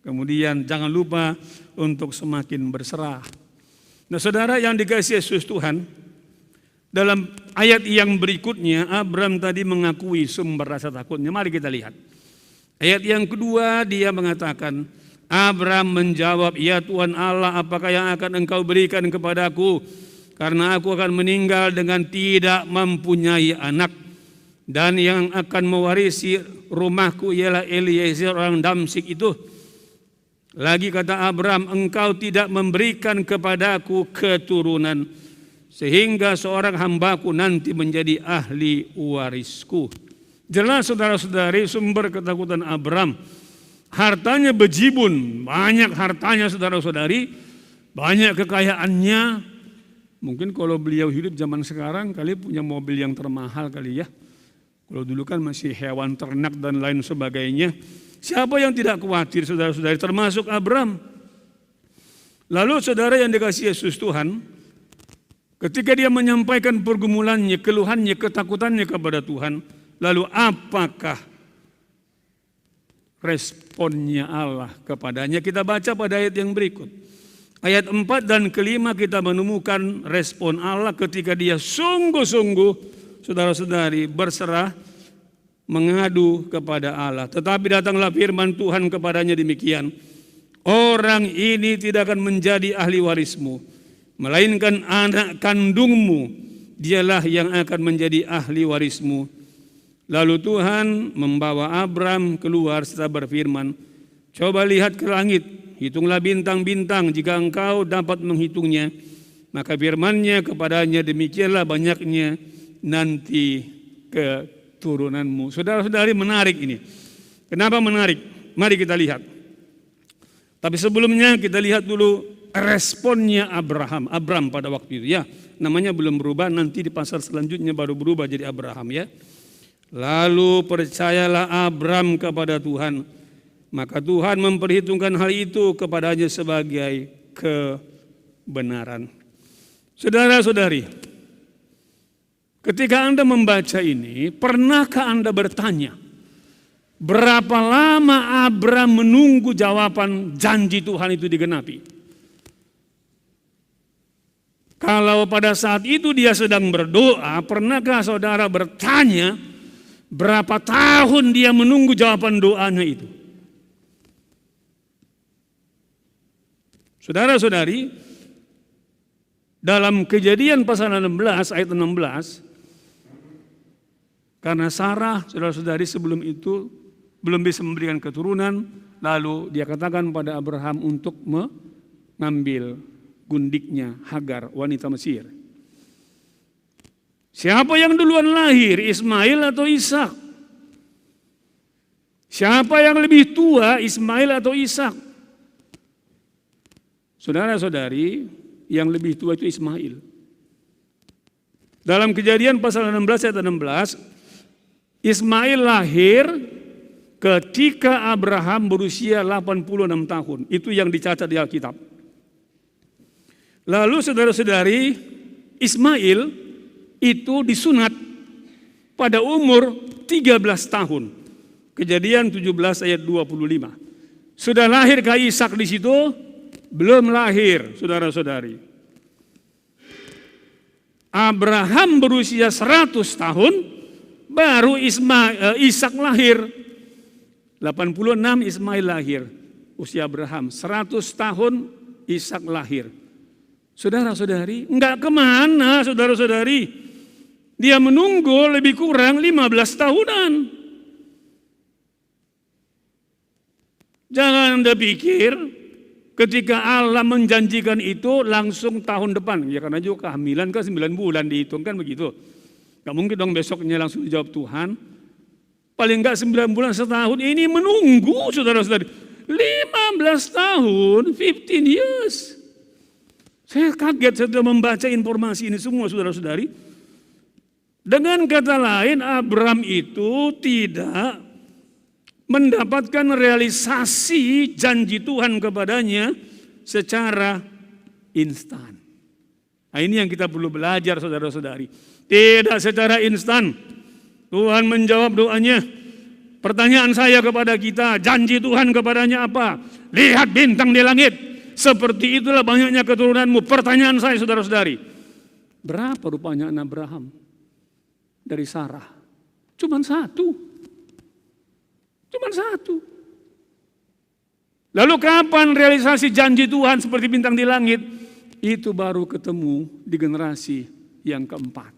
kemudian jangan lupa untuk semakin berserah. Nah, saudara yang dikasihi Yesus Tuhan, dalam ayat yang berikutnya, Abram tadi mengakui sumber rasa takutnya. Mari kita lihat. Ayat yang kedua, dia mengatakan, Abram menjawab, "Ya Tuhan Allah, apakah yang akan Engkau berikan kepadaku? Karena aku akan meninggal dengan tidak mempunyai anak. Dan yang akan mewarisi rumahku ialah Eliezer orang Damsik itu." Lagi kata Abram, "Engkau tidak memberikan kepadaku keturunan, sehingga seorang hambaku nanti menjadi ahli warisku." Jelas, saudara-saudari, sumber ketakutan Abram. Hartanya bejibun, banyak hartanya, saudara-saudari, banyak kekayaannya. Mungkin kalau beliau hidup zaman sekarang, kali punya mobil yang termahal kali, ya. Kalau dulu kan masih hewan ternak dan lain sebagainya. Siapa yang tidak khawatir, saudara-saudari, termasuk Abram? Lalu, saudara yang dikasihi Yesus Tuhan, ketika dia menyampaikan pergumulannya, keluhannya, ketakutannya kepada Tuhan, lalu apakah responnya Allah kepadanya? Kita baca pada ayat yang berikut. Ayat empat dan kelima, kita menemukan respon Allah ketika dia sungguh-sungguh, saudara-saudari, berserah, mengadu kepada Allah. Tetapi datanglah firman Tuhan kepadanya demikian, "Orang ini tidak akan menjadi ahli warismu, melainkan anak kandungmu, dialah yang akan menjadi ahli warismu." Lalu Tuhan membawa Abram keluar serta berfirman, "Coba lihat ke langit, hitunglah bintang-bintang, jika engkau dapat menghitungnya." Maka firman-Nya kepadanya, "Demikianlah banyaknya nanti keturunanmu." Saudara-saudari, menarik ini. Kenapa menarik? Mari kita lihat. Tapi sebelumnya, kita lihat dulu responnya Abraham, Abram pada waktu itu, ya. Namanya belum berubah, nanti di pasal selanjutnya baru berubah jadi Abraham, ya. "Lalu percayalah Abram kepada Tuhan, maka Tuhan memperhitungkan hal itu kepadanya sebagai kebenaran." Saudara-saudari, ketika Anda membaca ini, pernahkah Anda bertanya, berapa lama Abram menunggu jawaban janji Tuhan itu digenapi? Kalau pada saat itu dia sedang berdoa, pernahkah saudara bertanya berapa tahun dia menunggu jawaban doanya itu? Saudara-saudari, dalam Kejadian pasal enam belas ayat enam belas, karena Sarah, saudara-saudari, sebelum itu belum bisa memberikan keturunan, lalu dia katakan pada Abraham untuk mengambil gundiknya Hagar, wanita Mesir. Siapa yang duluan lahir, Ismail atau Ishak? Siapa yang lebih tua, Ismail atau Ishak? Saudara-saudari, yang lebih tua itu Ismail. Dalam Kejadian pasal enam belas ayat enam belas, Ismail lahir ketika Abraham berusia delapan puluh enam tahun. Itu yang dicatat di Alkitab. Lalu, saudara-saudari, Ismail itu disunat pada umur tiga belas tahun. Kejadian tujuh belas ayat dua puluh lima. Sudah lahirkah Ishak di situ? Belum lahir, saudara-saudari. Abraham berusia seratus tahun, baru Isma, eh, Ishak lahir. Delapan puluh enam Ismail lahir, usia Abraham. Seratus tahun Ishak lahir. Saudara-saudari, nggak kemana, saudara-saudari. Dia menunggu lebih kurang lima belas tahunan. Jangan Anda pikir ketika Allah menjanjikan itu langsung tahun depan. Ya, karena juga kehamilan kan sembilan bulan dihitung, kan begitu. Nggak mungkin dong besoknya langsung dijawab Tuhan. Paling nggak sembilan bulan, setahun ini menunggu, saudara-saudari. Lima belas tahun, fifteen years. Saya kaget setelah membaca informasi ini semua, saudara-saudari. Dengan kata lain, Abraham itu tidak mendapatkan realisasi janji Tuhan kepadanya secara instan. Nah, ini yang kita perlu belajar, saudara-saudari. Tidak secara instan Tuhan menjawab doanya. Pertanyaan saya kepada kita, janji Tuhan kepadanya apa? Lihat bintang di langit. Seperti itulah banyaknya keturunanmu. Pertanyaan saya, saudara-saudari, berapa rupanya anak Abraham dari Sarah? Cuman satu. Cuman satu. Lalu kapan realisasi janji Tuhan seperti bintang di langit? Itu baru ketemu di generasi yang keempat.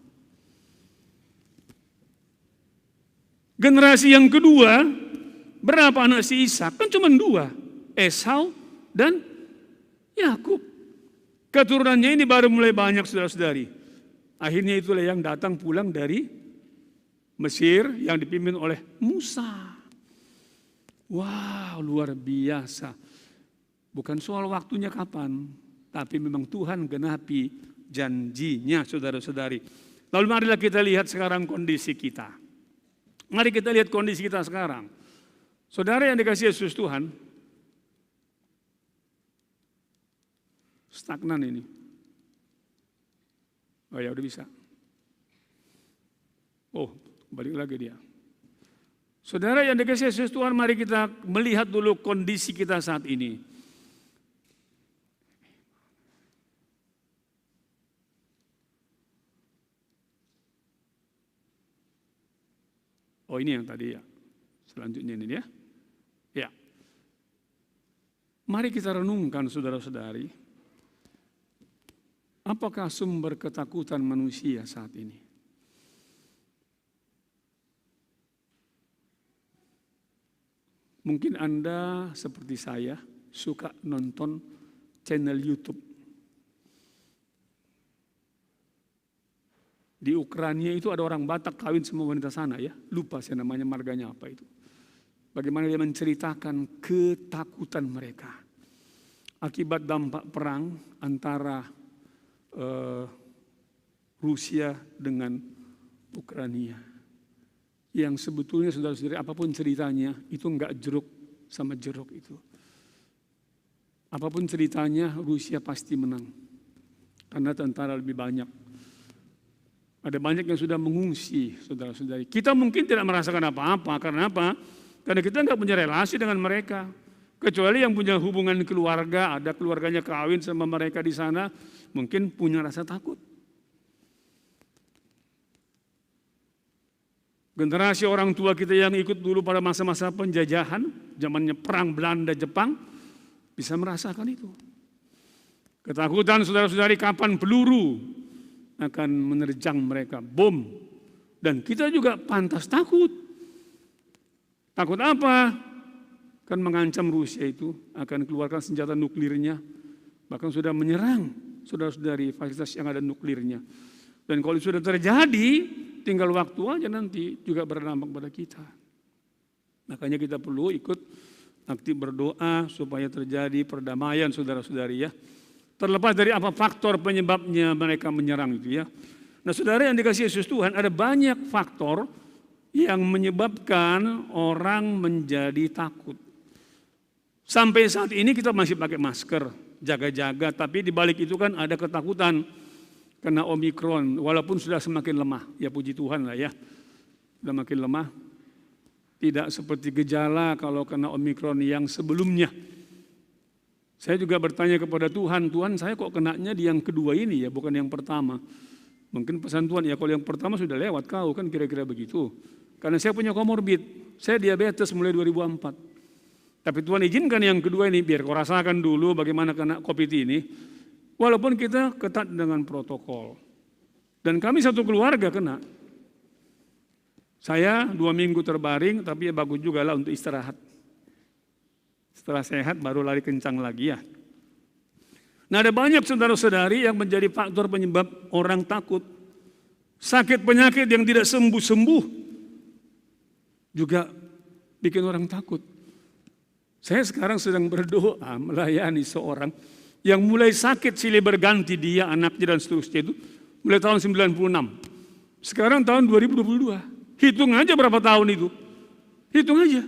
Generasi yang kedua, berapa anak si Ishak? Kan cuma dua, Esau dan Yakub. Keturunannya ini baru mulai banyak, saudara-saudari. Akhirnya itulah yang datang pulang dari Mesir yang dipimpin oleh Musa. Wow, luar biasa. Bukan soal waktunya kapan, tapi memang Tuhan genapi janjinya, saudara-saudari. Lalu marilah kita lihat sekarang kondisi kita. Mari kita lihat kondisi kita sekarang. Saudara yang dikasih Yesus Tuhan, stagnan ini. Oh ya, udah bisa. Oh, balik lagi dia. Saudara yang dikasih Yesus Tuhan, mari kita melihat dulu kondisi kita saat ini. Oh, ini yang tadi ya. Selanjutnya ini dia. Ya. Mari kita renungkan, saudara-saudari. Apakah sumber ketakutan manusia saat ini? Mungkin Anda seperti saya suka nonton channel YouTube. Di Ukraina itu ada orang Batak kawin sama wanita sana ya. Lupa saya namanya, marganya apa itu. Bagaimana dia menceritakan ketakutan mereka akibat dampak perang antara eh, Rusia dengan Ukraina. Yang sebetulnya, saudara-saudari, apapun ceritanya, itu nggak jeruk sama jeruk itu. Apapun ceritanya, Rusia pasti menang. Karena tentara lebih banyak. Ada banyak yang sudah mengungsi, saudara-saudari. Kita mungkin tidak merasakan apa-apa. Karena apa? Karena kita nggak punya relasi dengan mereka. Kecuali yang punya hubungan keluarga, ada keluarganya kawin sama mereka di sana, mungkin punya rasa takut. Generasi orang tua kita yang ikut dulu pada masa-masa penjajahan, zamannya perang Belanda Jepang, bisa merasakan itu. Ketakutan, saudara-saudari, kapan peluru akan menerjang mereka, bom. Dan kita juga pantas takut. Takut apa? Kan mengancam Rusia itu akan keluarkan senjata nuklirnya, bahkan sudah menyerang saudara-saudari fasilitas yang ada nuklirnya. Dan kalau sudah terjadi, tinggal waktu aja nanti juga berdampak pada kita. Makanya kita perlu ikut aktif berdoa supaya terjadi perdamaian, saudara-saudari, ya. Terlepas dari apa faktor penyebabnya mereka menyerang itu, ya. Nah, saudara yang dikasih Yesus Tuhan, ada banyak faktor yang menyebabkan orang menjadi takut. Sampai saat ini kita masih pakai masker, jaga-jaga, tapi di balik itu kan ada ketakutan kena Omikron, walaupun sudah semakin lemah. Ya, puji Tuhan lah ya, sudah makin lemah. Tidak seperti gejala kalau kena Omikron yang sebelumnya. Saya juga bertanya kepada Tuhan, "Tuhan, saya kok kenanya di yang kedua ini ya, bukan yang pertama?" Mungkin pesan Tuhan, "Ya, kalau yang pertama sudah lewat kau," kan kira-kira begitu. Karena saya punya komorbid, saya diabetes mulai dua ribu empat. Tapi Tuhan izinkan yang kedua ini, biar kau rasakan dulu bagaimana kena COVID ini. Walaupun kita ketat dengan protokol. Dan kami satu keluarga kena. Saya dua minggu terbaring, tapi ya bagus juga lah untuk istirahat. Setelah sehat baru lari kencang lagi ya. Nah, ada banyak saudara-saudari yang menjadi faktor penyebab orang takut. Sakit penyakit yang tidak sembuh-sembuh juga bikin orang takut. Saya sekarang sedang berdoa melayani seorang yang mulai sakit silih berganti, dia, anaknya dan seterusnya itu mulai tahun sembilan puluh enam. Sekarang tahun dua ribu dua puluh dua. Hitung aja berapa tahun itu. Hitung aja.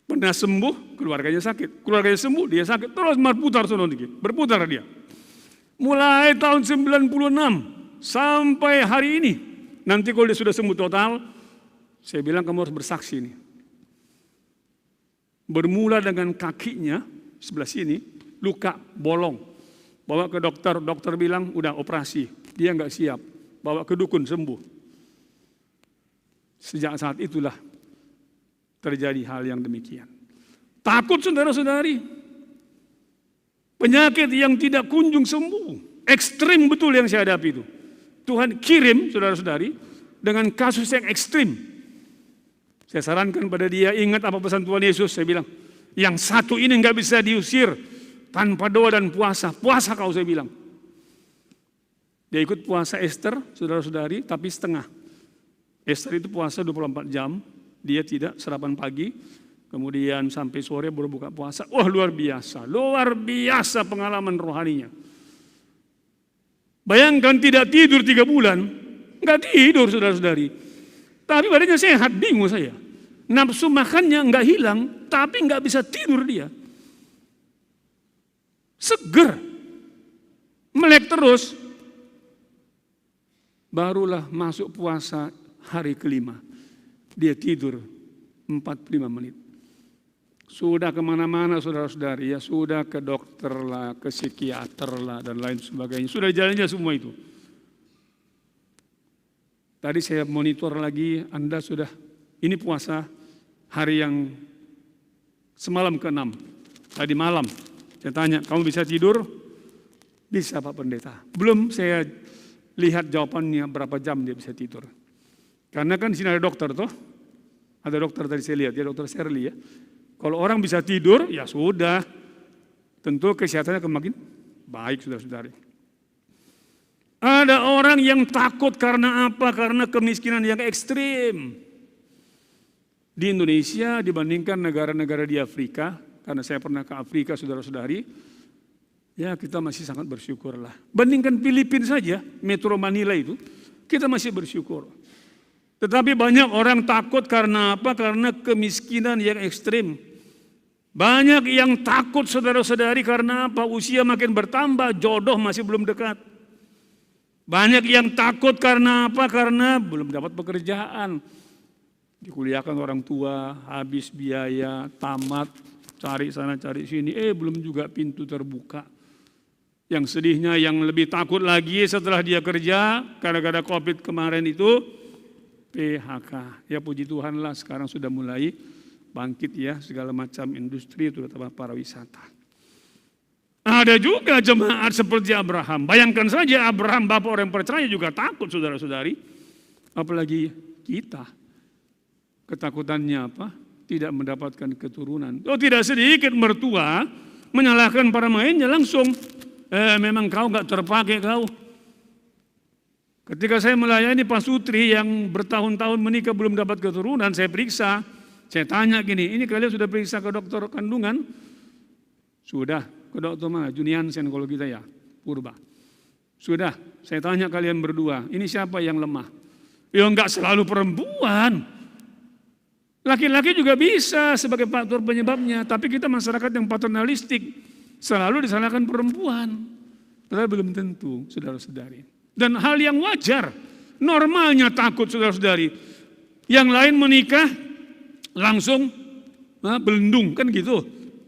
Pernah sembuh, keluarganya sakit. Keluarganya sembuh, dia sakit. Terus berputar sono dikit. Berputar dia. Mulai tahun sembilan puluh enam sampai hari ini. Nanti kalau dia sudah sembuh total, saya bilang kamu harus bersaksi ini. Bermula dengan kakinya sebelah sini, luka, bolong. Bawa ke dokter, dokter bilang udah operasi, dia nggak siap. Bawa ke dukun, sembuh. Sejak saat itulah terjadi hal yang demikian. Takut saudara-saudari. Penyakit yang tidak kunjung sembuh. Ekstrim betul yang saya hadapi itu. Tuhan kirim saudara-saudari dengan kasus yang ekstrim. Saya sarankan pada dia, ingat apa pesan Tuhan Yesus, saya bilang, yang satu ini nggak bisa diusir tanpa doa dan puasa. Puasa kau, saya bilang. Dia ikut puasa Esther, saudara-saudari, tapi setengah. Esther itu puasa dua puluh empat jam, dia tidak sarapan pagi, kemudian sampai sore baru buka puasa. Wah, luar biasa, luar biasa pengalaman rohaninya. Bayangkan tidak tidur tiga bulan, nggak tidur saudara-saudari. Tapi badannya sehat, bingung saya. Nafsu makannya nggak hilang, tapi nggak bisa tidur dia. Seger, melek terus. Barulah masuk puasa hari kelima. Dia tidur empat puluh lima menit. Sudah kemana-mana saudara-saudari ya, sudah ke dokter lah, ke psikiater lah dan lain sebagainya. Sudah jalannya semua itu. Tadi saya monitor lagi, Anda sudah, ini puasa hari yang semalam keenam. Tadi malam saya tanya, kamu bisa tidur? Bisa Pak Pendeta. Belum saya lihat jawabannya berapa jam dia bisa tidur. Karena kan di sini ada dokter toh. Ada dokter tadi saya lihat, ya dokter Sherly ya. Kalau orang bisa tidur, ya sudah. Tentu kesehatannya akan makin baik saudara-saudari. Ada orang yang takut karena apa? Karena kemiskinan yang ekstrim. Di Indonesia dibandingkan negara-negara di Afrika, karena saya pernah ke Afrika saudara-saudari, ya kita masih sangat bersyukur lah. Bandingkan Filipina saja, Metro Manila itu, kita masih bersyukur. Tetapi banyak orang takut karena apa? Karena kemiskinan yang ekstrim. Banyak yang takut saudara-saudari karena apa? Usia makin bertambah, jodoh masih belum dekat. Banyak yang takut karena apa? Karena belum dapat pekerjaan. Dikuliahkan orang tua, habis biaya, tamat, cari sana cari sini, eh belum juga pintu terbuka. Yang sedihnya, yang lebih takut lagi setelah dia kerja, gara-gara covid kemarin itu, P H K. Ya puji Tuhan lah, sekarang sudah mulai bangkit ya, segala macam industri, terutama pariwisata. Ada juga jemaat seperti Abraham. Bayangkan saja Abraham, bapak orang percaya juga takut saudara-saudari. Apalagi kita. Ketakutannya apa? Tidak mendapatkan keturunan. Oh tidak sedikit mertua menyalahkan para mainnya langsung. Eh, memang kau nggak terpakai kau. Ketika saya melayani Pak Sutri yang bertahun-tahun menikah belum dapat keturunan, saya periksa, saya tanya gini, ini kalian sudah periksa ke dokter kandungan? Sudah, ke dokter mana? Juniansen kalau kita ya, Purba. Sudah, saya tanya kalian berdua, ini siapa yang lemah? Ya nggak selalu perempuan. Laki-laki juga bisa sebagai faktor penyebabnya, tapi kita masyarakat yang paternalistik selalu disalahkan perempuan. Padahal belum tentu, saudara-saudari. Dan hal yang wajar, normalnya takut saudara-saudari. Yang lain menikah langsung nah, belendung kan gitu.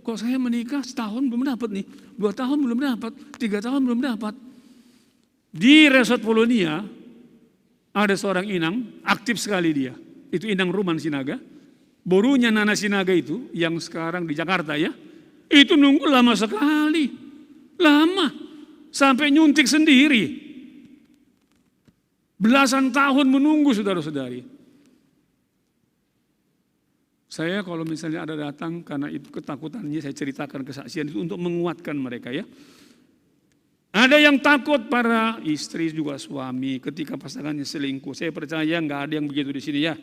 Kok saya menikah setahun belum dapat nih, dua tahun belum dapat, tiga tahun belum dapat. Di Resort Polonia ada seorang inang, aktif sekali dia. Itu Inang Ruman Sinaga. Borunya Nana Sinaga itu yang sekarang di Jakarta ya. Itu nunggu lama sekali. Lama. Sampai nyuntik sendiri. Belasan tahun menunggu, saudara-saudari. Saya kalau misalnya ada datang karena itu ketakutannya, saya ceritakan kesaksian itu untuk menguatkan mereka, ya. Ada yang takut, para istri juga suami, ketika pasangannya selingkuh. Saya percaya nggak ada yang begitu di sini, ya.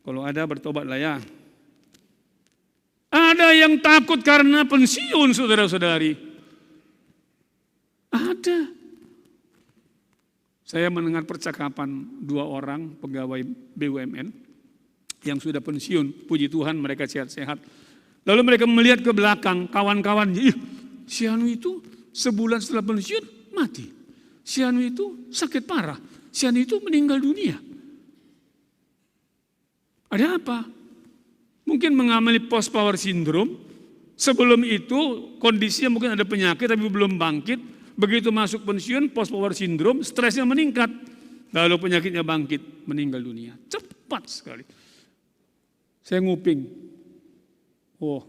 Kalau ada, bertobatlah, ya. Ada yang takut karena pensiun, saudara-saudari. Ada. Saya mendengar percakapan dua orang pegawai B U M N yang sudah pensiun. Puji Tuhan, mereka sehat-sehat. Lalu mereka melihat ke belakang, kawan-kawannya, "Ih, si anu itu sebulan setelah pensiun mati. Si anu itu sakit parah. Si anu itu meninggal dunia." Ada apa? Mungkin mengalami post power syndrome. Sebelum itu kondisinya mungkin ada penyakit tapi belum bangkit. Begitu masuk pensiun, post power syndrome, stresnya meningkat. Lalu penyakitnya bangkit, meninggal dunia. Cepat sekali. Saya nguping. Oh,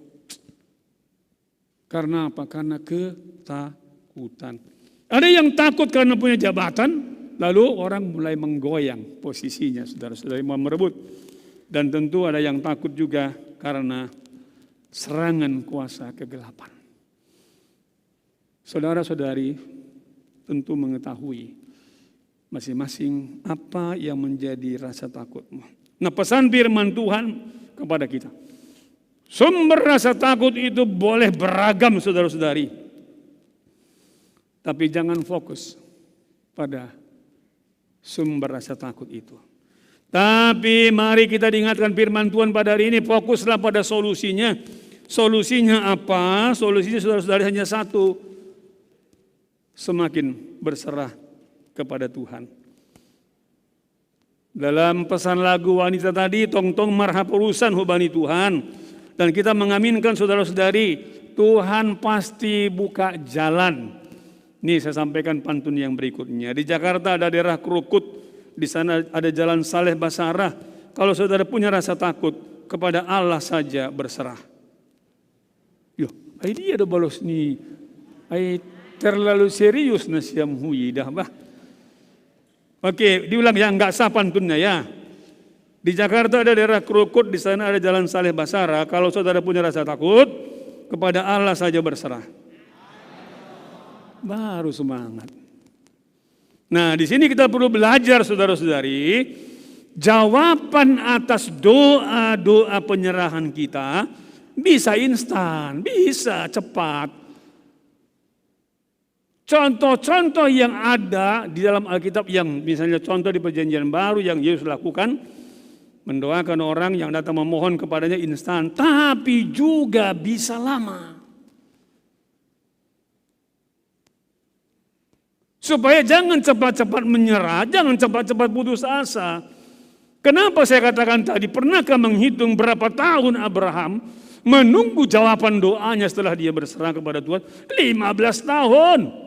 karena apa? Karena ketakutan. Ada yang takut karena punya jabatan, lalu orang mulai menggoyang posisinya, saudara-saudari, mau merebut. Dan tentu ada yang takut juga karena serangan kuasa kegelapan. Saudara-saudari tentu mengetahui masing-masing apa yang menjadi rasa takutmu. Nah, pesan firman Tuhan kepada kita. Sumber rasa takut itu boleh beragam, saudara-saudari. Tapi jangan fokus pada sumber rasa takut itu. Tapi mari kita diingatkan firman Tuhan pada hari ini, fokuslah pada solusinya. Solusinya apa? Solusinya, saudara-saudari, hanya satu. Semakin berserah kepada Tuhan. Dalam pesan lagu wanita tadi, tongtong marhapurusan hubani Tuhan. Dan kita mengaminkan, saudara-saudari, Tuhan pasti buka jalan. Nih, saya sampaikan pantun yang berikutnya. Di Jakarta ada daerah Krukut, di sana ada jalan Saleh Basarah. Kalau saudara punya rasa takut, kepada Allah saja berserah. Yo, ai dia ada balas ni. Ai terlalu serius na siam hui dah bah. Oke, diulang ya, nggak sah pantunnya ya. Di Jakarta ada daerah Krukut, di sana ada jalan Saleh Basara. Kalau saudara punya rasa takut, kepada Allah saja berserah. Baru semangat. Nah, di sini kita perlu belajar, saudara-saudari, jawaban atas doa-doa penyerahan kita bisa instan, bisa cepat. Contoh-contoh yang ada di dalam Alkitab, yang misalnya contoh di Perjanjian Baru yang Yesus lakukan, mendoakan orang yang datang memohon kepadanya instan, tapi juga bisa lama. Supaya jangan cepat-cepat menyerah, jangan cepat-cepat putus asa. Kenapa saya katakan tadi, pernahkah menghitung berapa tahun Abraham menunggu jawaban doanya setelah dia berserah kepada Tuhan? Lima belas tahun.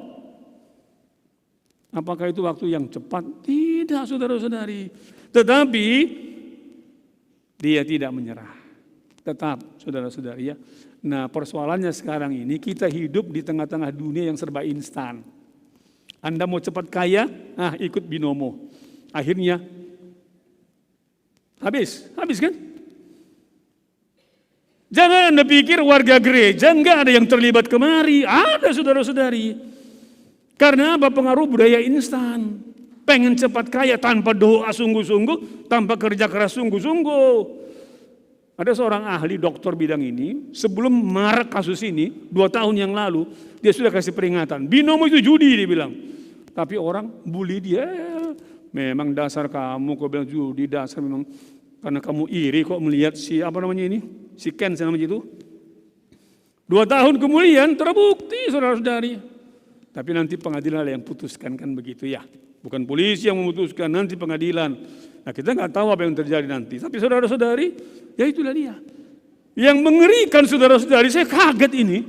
Apakah itu waktu yang cepat? Tidak, saudara-saudari. Tetapi dia tidak menyerah. Tetap, saudara-saudari, ya. Nah, persoalannya sekarang ini, kita hidup di tengah-tengah dunia yang serba instan. Anda mau cepat kaya, ah, ikut binomo. Akhirnya habis, habis kan? Jangan Anda pikir warga gereja nggak ada yang terlibat kemari. Ada, saudara-saudari. Karena apa? Pengaruh budaya instan. Pengen cepat kaya tanpa doa sungguh-sungguh, tanpa kerja keras sungguh-sungguh. Ada seorang ahli doktor bidang ini, sebelum marak kasus ini, dua tahun yang lalu, dia sudah kasih peringatan. Binomo itu judi, dia bilang. Tapi orang bully dia, "Memang dasar kamu," kau bilang, "judi, dasar memang karena kamu iri kok melihat si, apa namanya ini, si Ken," saya namanya itu. Dua tahun kemudian terbukti, saudara-saudari. Tapi nanti pengadilan yang putuskan, kan begitu ya. Bukan polisi yang memutuskan, nanti pengadilan. Nah, kita nggak tahu apa yang terjadi nanti. Tapi saudara-saudari, ya itulah dia. Yang mengerikan, saudara-saudari, saya kaget ini.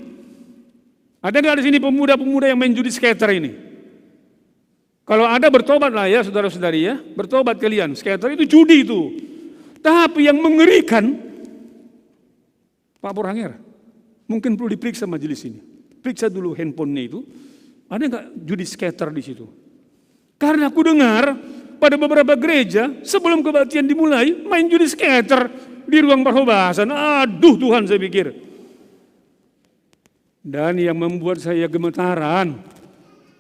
Ada nggak di sini pemuda-pemuda yang main judi scatter ini? Kalau ada, bertobatlah ya, saudara-saudari ya. Bertobat kalian. Scatter itu judi itu. Tapi yang mengerikan, Pak Borhanger, mungkin perlu diperiksa majelis ini. Periksa dulu handphonenya itu, ada nggak judi scatter di situ? Karena aku dengar pada beberapa gereja sebelum kebaktian dimulai main judi scatter di ruang parhobasan. Aduh Tuhan, saya pikir. Dan yang membuat saya gemetaran,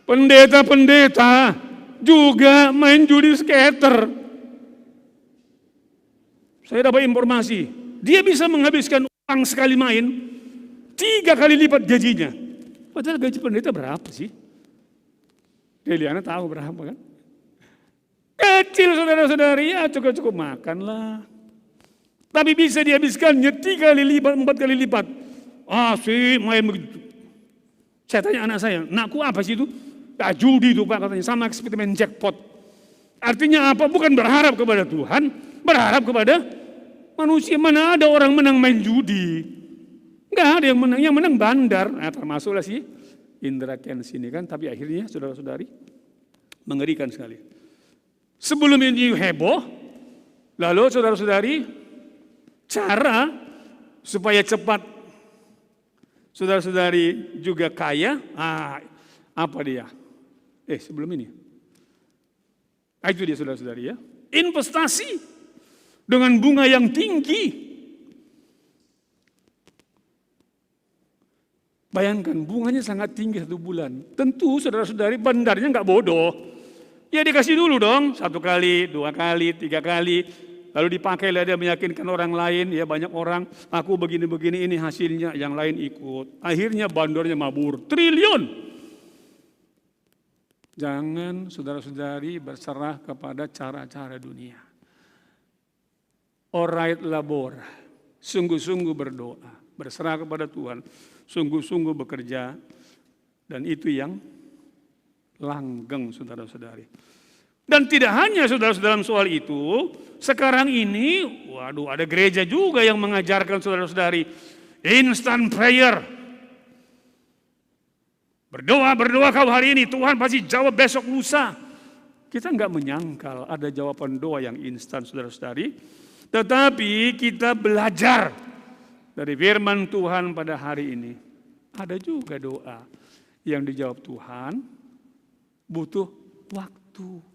pendeta-pendeta juga main judi scatter. Saya dapat informasi, dia bisa menghabiskan uang sekali main tiga kali lipat gajinya. Padahal gaji pendeta berapa sih? Deliana tahu berapa kan? Kecil saudara-saudari, ya cukup-cukup makanlah. Tapi bisa dihabiskannya tiga kali lipat, empat kali lipat. Ah, si main begitu. Saya tanya anak saya, "Nakku, apa sih itu?" "Ya, judi itu, Pak," katanya, "sama seperti main jackpot." Artinya apa? Bukan berharap kepada Tuhan, berharap kepada manusia. Mana ada orang menang main judi? Nggak ada yang menang. Yang menang bandar. Nah, termasuklah si Indra Kents ini kan. Tapi akhirnya, saudara-saudari, mengerikan sekali. Sebelum ini heboh, lalu saudara-saudari, cara supaya cepat saudara-saudari juga kaya, ah, apa dia? Eh, sebelum ini. Ah, itu dia, saudara-saudari, ya. Investasi dengan bunga yang tinggi. Bayangkan, bunganya sangat tinggi satu bulan. Tentu saudara-saudari bandarnya nggak bodoh. Ya, dikasih dulu dong, satu kali, dua kali, tiga kali. Lalu dipakailah dia meyakinkan orang lain, ya, banyak orang, "Aku begini-begini, ini hasilnya," yang lain ikut. Akhirnya bandarnya mabur, triliun. Jangan saudara-saudari berserah kepada cara-cara dunia. Ora et labora, sungguh-sungguh berdoa, berserah kepada Tuhan, sungguh-sungguh bekerja, dan itu yang langgeng, saudara-saudari. Dan tidak hanya, saudara-saudara, dalam soal itu, sekarang ini, waduh, ada gereja juga yang mengajarkan, saudara-saudari, instant prayer. "Berdoa, berdoa kau hari ini, Tuhan pasti jawab besok lusa." Kita nggak menyangkal ada jawaban doa yang instan, saudara-saudari. Tetapi kita belajar dari firman Tuhan pada hari ini. Ada juga doa yang dijawab Tuhan butuh waktu.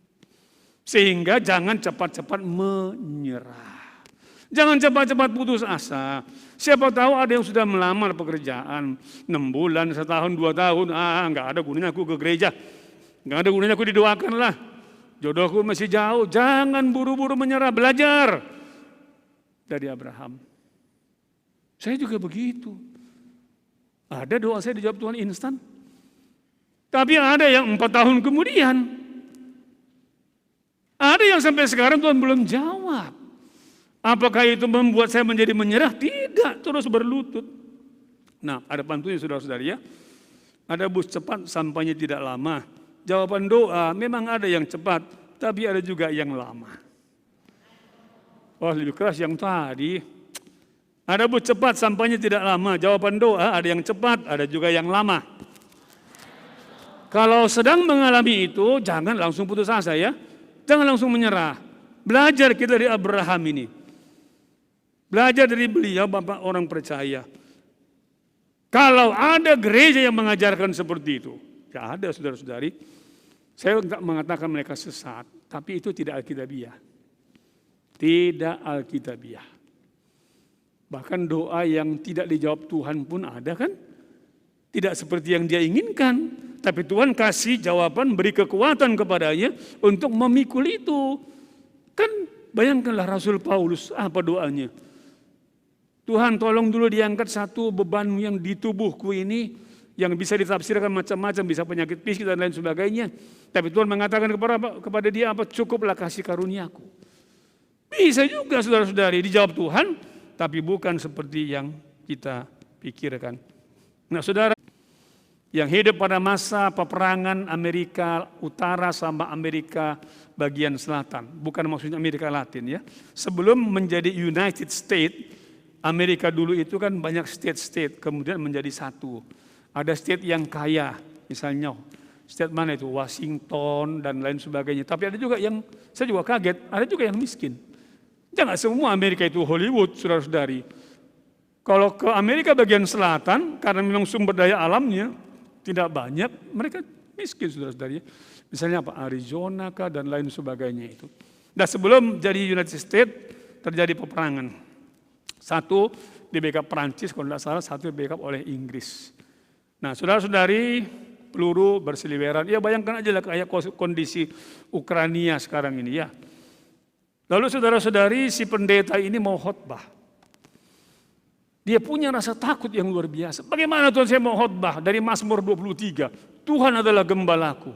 Sehingga jangan cepat-cepat menyerah. Jangan cepat-cepat putus asa. Siapa tahu ada yang sudah melamar pekerjaan enam bulan, setahun, dua tahun, ah, nggak ada gunanya aku ke gereja, nggak ada gunanya aku didoakan lah. Jodohku masih jauh. Jangan buru-buru menyerah, belajar dari Abraham. Saya juga begitu. Ada doa saya dijawab Tuhan instan. Tapi ada yang empat tahun kemudian. Ada yang sampai sekarang Tuhan belum jawab. Apakah itu membuat saya menjadi menyerah? Tidak, terus berlutut. Nah, ada pantunnya, saudara-saudari, ya. Ada bus cepat, sampainya tidak lama. Jawaban doa memang ada yang cepat, tapi ada juga yang lama. Wah, lebih keras yang tadi. Ada bus cepat, sampainya tidak lama. Jawaban doa ada yang cepat, ada juga yang lama. Kalau sedang mengalami itu, jangan langsung putus asa, ya. Jangan langsung menyerah. Belajar kita dari Abraham ini. Belajar dari beliau, Bapak, orang percaya. Kalau ada gereja yang mengajarkan seperti itu, ya ada, saudara-saudari. Saya nggak mengatakan mereka sesat, tapi itu tidak Alkitabiah. Tidak Alkitabiah. Bahkan doa yang tidak dijawab Tuhan pun ada, kan? Tidak seperti yang dia inginkan. Tapi Tuhan kasih jawaban, beri kekuatan kepadanya untuk memikul itu. Kan bayangkanlah Rasul Paulus, apa doanya? "Tuhan, tolong dulu diangkat satu beban yang di tubuhku ini, yang bisa ditafsirkan macam-macam, bisa penyakit fisik dan lain sebagainya." Tapi Tuhan mengatakan kepada, kepada dia apa? "Cukuplah kasih karuniaku." Bisa juga, saudara-saudari, dijawab Tuhan, tapi bukan seperti yang kita pikirkan. Nah, saudara, yang hidup pada masa peperangan Amerika Utara sama Amerika bagian selatan, bukan maksudnya Amerika Latin, ya. Sebelum menjadi United States, Amerika dulu itu kan banyak state-state, kemudian menjadi satu. Ada state yang kaya, misalnya state mana itu, Washington dan lain sebagainya. Tapi ada juga yang, saya juga kaget, ada juga yang miskin. Jangan semua Amerika itu Hollywood, saudara-saudari. Kalau ke Amerika bagian selatan, karena memang sumber daya alamnya tidak banyak, mereka miskin, saudara-saudari. Misalnya apa, Arizona kah dan lain sebagainya itu. Nah, sebelum jadi United States, terjadi peperangan. Satu di-backup Prancis, kalau tidak salah, satu di-backup oleh Inggris. Nah, saudara-saudari, peluru berseliweran. Ya, bayangkan aja lah kayak kos-, kondisi Ukraina sekarang ini, ya. Lalu saudara-saudari, si pendeta ini mau khotbah. Dia punya rasa takut yang luar biasa. "Bagaimana, Tuhan, saya mau khotbah dari Mazmur dua puluh tiga? Tuhan adalah gembalaku.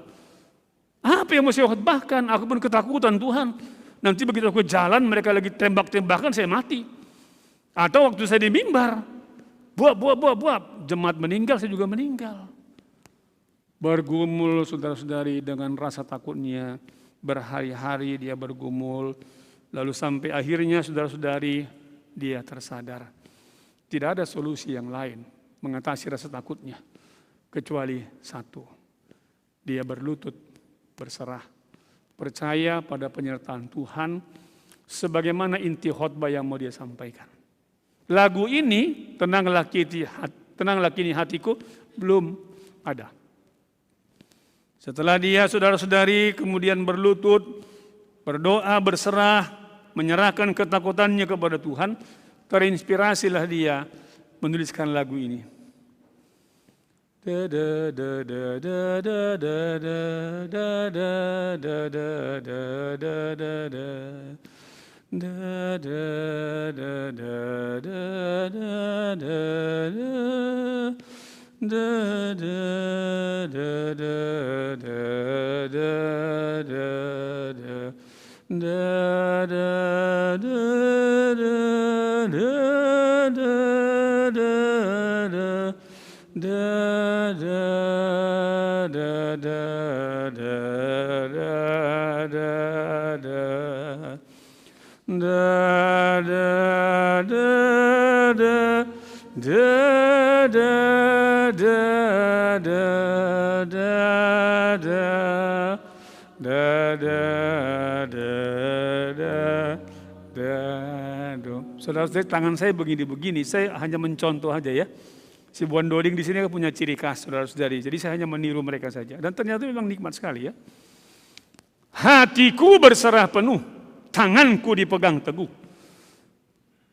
Apa yang mau saya khotbahkan? Aku pun ketakutan, Tuhan. Nanti begitu aku jalan, mereka lagi tembak-tembakan, saya mati. Atau waktu saya di mimbar, buap, buap, buap, buap. Jemaat meninggal, saya juga meninggal." Bergumul, saudara-saudari, dengan rasa takutnya. Berhari-hari dia bergumul. Lalu sampai akhirnya, saudara-saudari, dia tersadar. Tidak ada solusi yang lain mengatasi rasa takutnya, kecuali satu. Dia berlutut, berserah, percaya pada penyertaan Tuhan, sebagaimana inti khotbah yang mau dia sampaikan. Lagu ini, "Tenanglah Kini Hat-, Tenanglah Kini Hatiku," belum ada. Setelah dia, saudara-saudari, kemudian berlutut, berdoa, berserah, menyerahkan ketakutannya kepada Tuhan, terinspirasilah dia menuliskan lagu ini. Saudara-saudari, tangan saya begini-begini, saya hanya mencontoh aja, ya. Si Buan Doling di sini punya ciri khas, saudara-saudari. Jadi saya hanya meniru mereka saja. Dan ternyata memang nikmat sekali, ya. "Hatiku berserah penuh, tanganku dipegang teguh."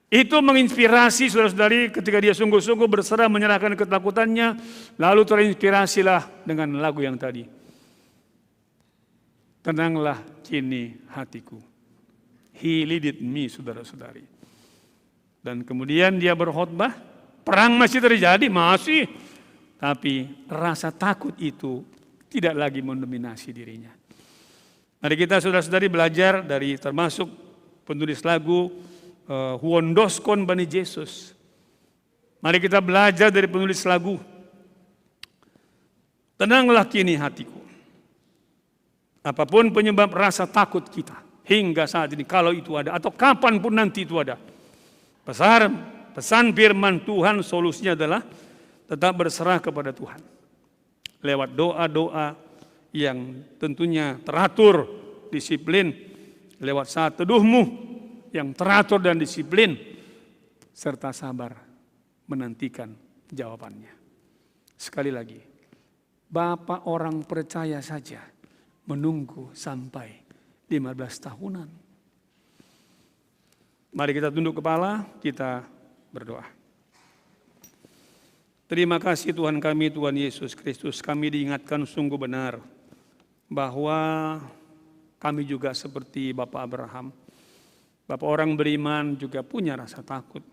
Itu menginspirasi, saudara-saudari, ketika dia sungguh-sungguh berserah, menyerahkan ketakutannya, lalu terinspirasilah dengan lagu yang tadi. "Tenanglah kini hatiku." He leaded me, saudara-saudari. Dan kemudian dia berkhotbah, perang masih terjadi, masih. Tapi rasa takut itu tidak lagi mendominasi dirinya. Mari kita, saudara-saudari, belajar dari, termasuk penulis lagu, eh, Huondoskon Bani Yesus. Mari kita belajar dari penulis lagu. "Tenanglah kini hatiku." Apapun penyebab rasa takut kita hingga saat ini, kalau itu ada, atau kapanpun nanti itu ada, pesan, pesan firman Tuhan, solusinya adalah tetap berserah kepada Tuhan lewat doa-doa yang tentunya teratur, disiplin, lewat saat teduhmu yang teratur dan disiplin, serta sabar menantikan jawabannya. Sekali lagi, Bapak orang percaya saja menunggu sampai lima belas tahunan. Mari kita tunduk kepala, kita berdoa. Terima kasih, Tuhan kami, Tuhan Yesus Kristus. Kami diingatkan sungguh benar bahwa kami juga seperti Bapak Abraham. Bapak orang beriman juga punya rasa takut.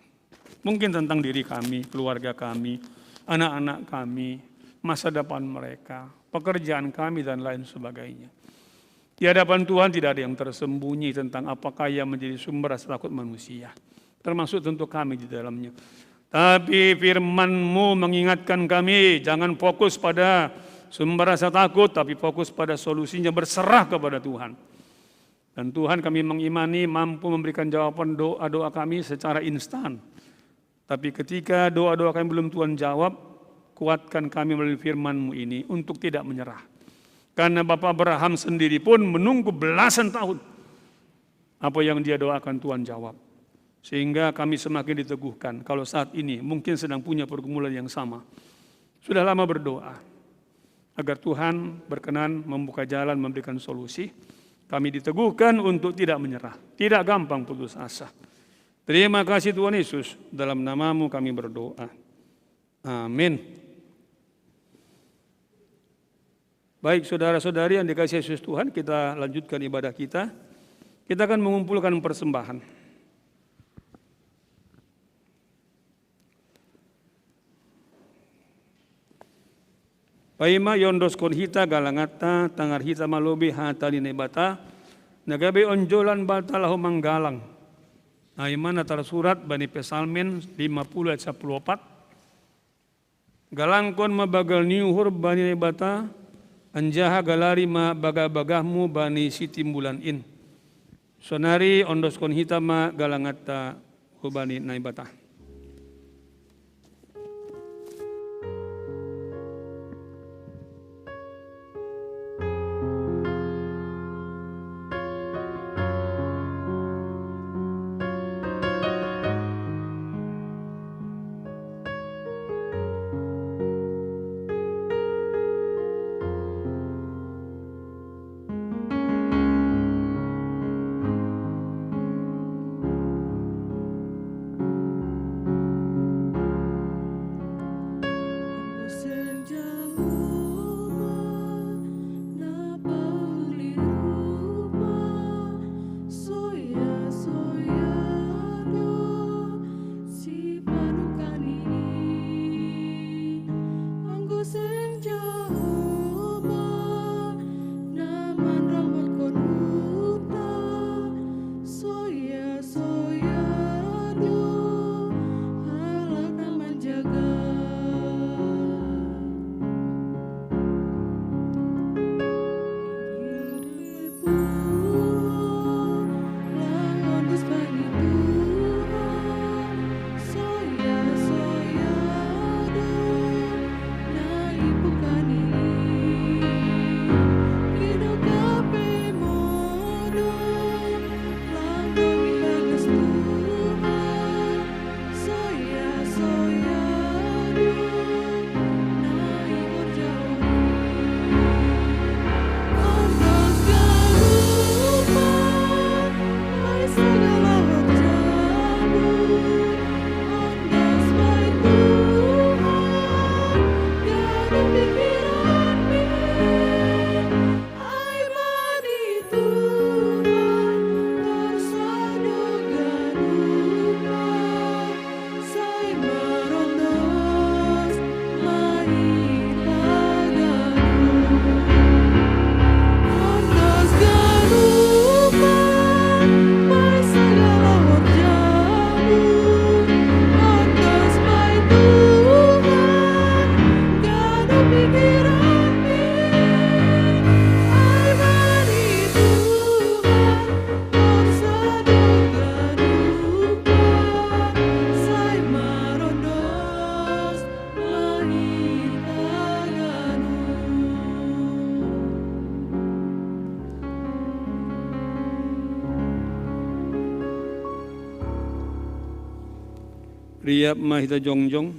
Mungkin tentang diri kami, keluarga kami, anak-anak kami, masa depan mereka, pekerjaan kami, dan lain sebagainya. Di hadapan Tuhan tidak ada yang tersembunyi tentang apakah yang menjadi sumber rasa takut manusia. Termasuk tentu kami di dalamnya. Tapi firman-Mu mengingatkan kami, jangan fokus pada sumber rasa takut, tapi fokus pada solusinya, berserah kepada Tuhan. Dan Tuhan, kami mengimani, mampu memberikan jawaban doa-doa kami secara instan. Tapi ketika doa-doa kami belum Tuhan jawab, kuatkan kami melalui firman-Mu ini untuk tidak menyerah. Karena Bapak Abraham sendiri pun menunggu belasan tahun. Apa yang dia doakan, Tuhan jawab. Sehingga kami semakin diteguhkan kalau saat ini mungkin sedang punya pergumulan yang sama. Sudah lama berdoa agar Tuhan berkenan membuka jalan, memberikan solusi. Kami diteguhkan untuk tidak menyerah, tidak gampang putus asa. Terima kasih Tuhan Yesus, dalam nama-Mu kami berdoa. Amin. Baik, saudara-saudari yang dikasihi Yesus Tuhan, kita lanjutkan ibadah kita. Kita akan mengumpulkan persembahan. Paima yondoskon hita galanganta, tangar hita malobi hata ni Naibata, na gabe onjolan banta laho manggalang. Na i ma na tarsurat bani Psalmen lima puluh ayat sapuluh opat. Galangkon ma bagal ni uhur bani Naibata, anjaha galari ma bagah-bagahmu bani sitimbulan in. Sonari ondoskon hita ma galanganta hubani Naibata. Soya, soya, do, halak na manjaga. Langon dos bani Tuhan, soya, soya, do, na ipukan i, ido kape modom. Ai bani Tuhan, torsa do ganupan, sai marondos ma hita ganup. Rondos ganupan, mai sagala horjamu, rondos ma i Tuhan, ganup pikiranmi. Ai bani Tuhan, torsa do ganupan, sai marondos ma hita ganup. Riap ma hita jongjong.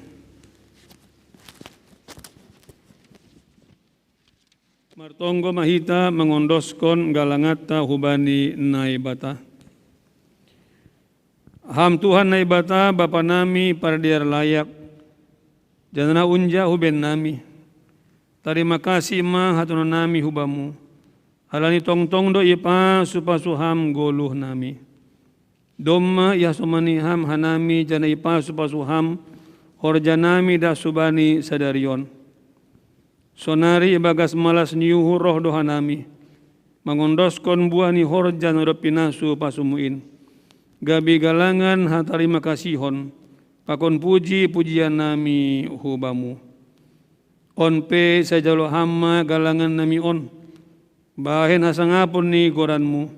Martonggo ma hita mangondoskon galanganta hubani Naibata. Ham Tuhan Naibata, Bapa nami, pardear layak, janah na unja hu bennami. Tarima kasih ma hatunnami hu Bamu, halani tongtong do ipasu-pasu Ham goluh nami. Domma ihasomani Ham hanami, janah ipasu-pasu Ham horja nami das hubani sadari on. Sonari ibagas malas ni uhur roh do hanami, mangondoskon buah ni horja na dob pinasu-pasuMu in, gabe galangan hatarima kasihon pakon puji-pujian nami hu Bamu. On pe sai jalo Ham ma galangan nami on, bahen hasangapon ni goranMu,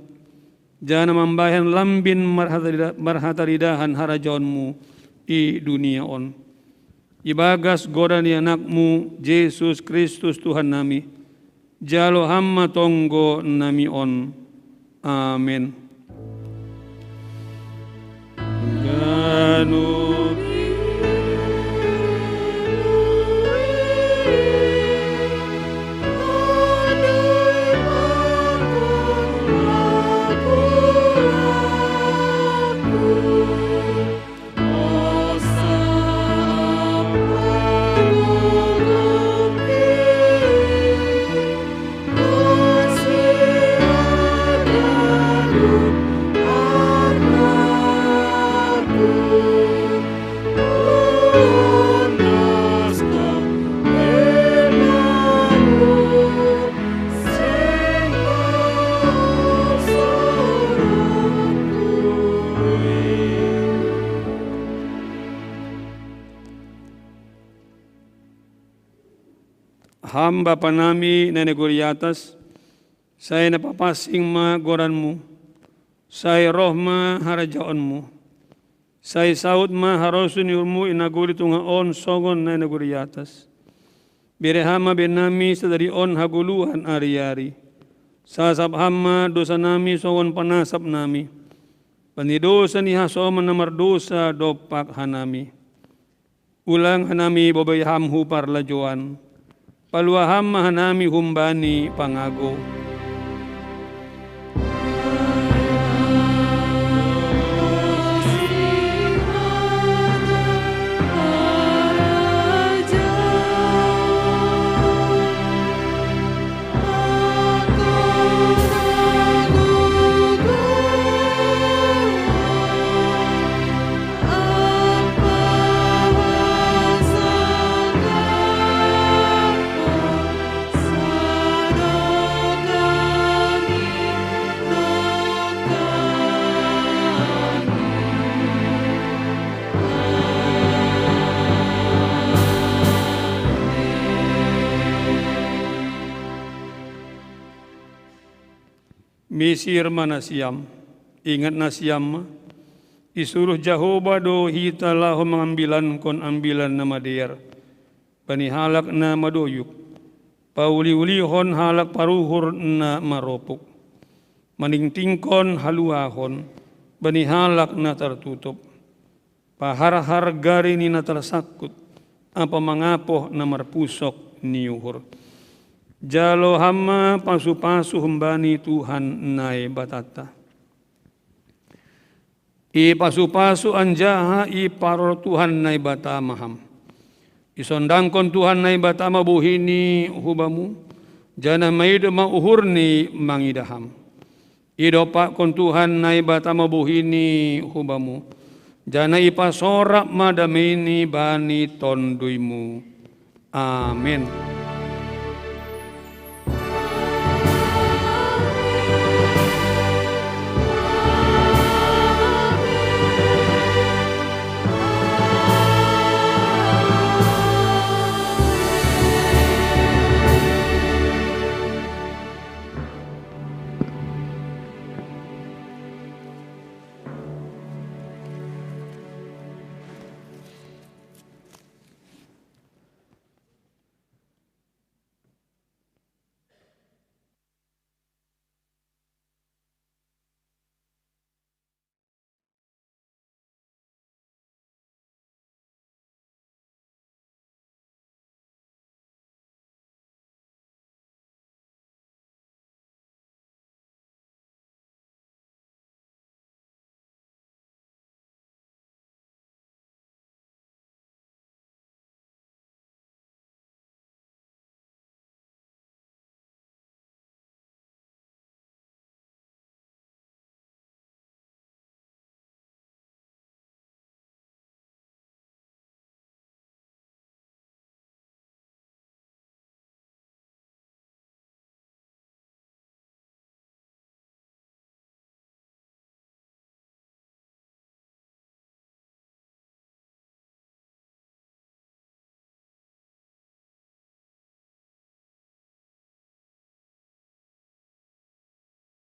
janah mambahen lambin marhatarida-, marhataridahan harajaonMu i dunia on. Ibagas goran ni AnakMu, Jesus Kristus Tuhan nami, jalo Ham ma tonggo nami on. Amen. Ham Bapa nami na i nagori atas, sai na papansing ma goranmu, sai roh ma harajaonmu, sai saut ma harosuh ni uhurmu i nagori tonga on songon na i nagori atas. Bere Ham ma bahen nami sadari on hagoluhan ari-ari. Sasap Ham ma dosa nami songon panasap nami bani dosa ni hasoman na mardosa dompak hanami. Ulang hanami bobai Ham hu parlajouan. Palua Ham ma hanami humbani pangago. Misir ma nasiam, ingat nasiam ma, isuruh Jahowa do hita laho mangambilankon ambilan na madear bani halak na madoyuk, pauli-ulihon halak paruhur na maropuk, maningtingkon haluahon bani halak na tartutup, paharhar gari ni na tarsangkut, ampa mangapoh na marpusok ni uhur. Jalo Ham ma pasu-pasu humbani Tuhan Naibatanta. Ipasu-pasu anjaha iparor Tuhan Naibata ma Ham. Isondangkon Tuhan Naibata ma bohini hu Bamu, janah maido ma uhurni mangidah Ham. Idompakkon Tuhan Naibata ma bohini hu Bamu, janah ipasorap ma dameini bani tonduyMu. Amen.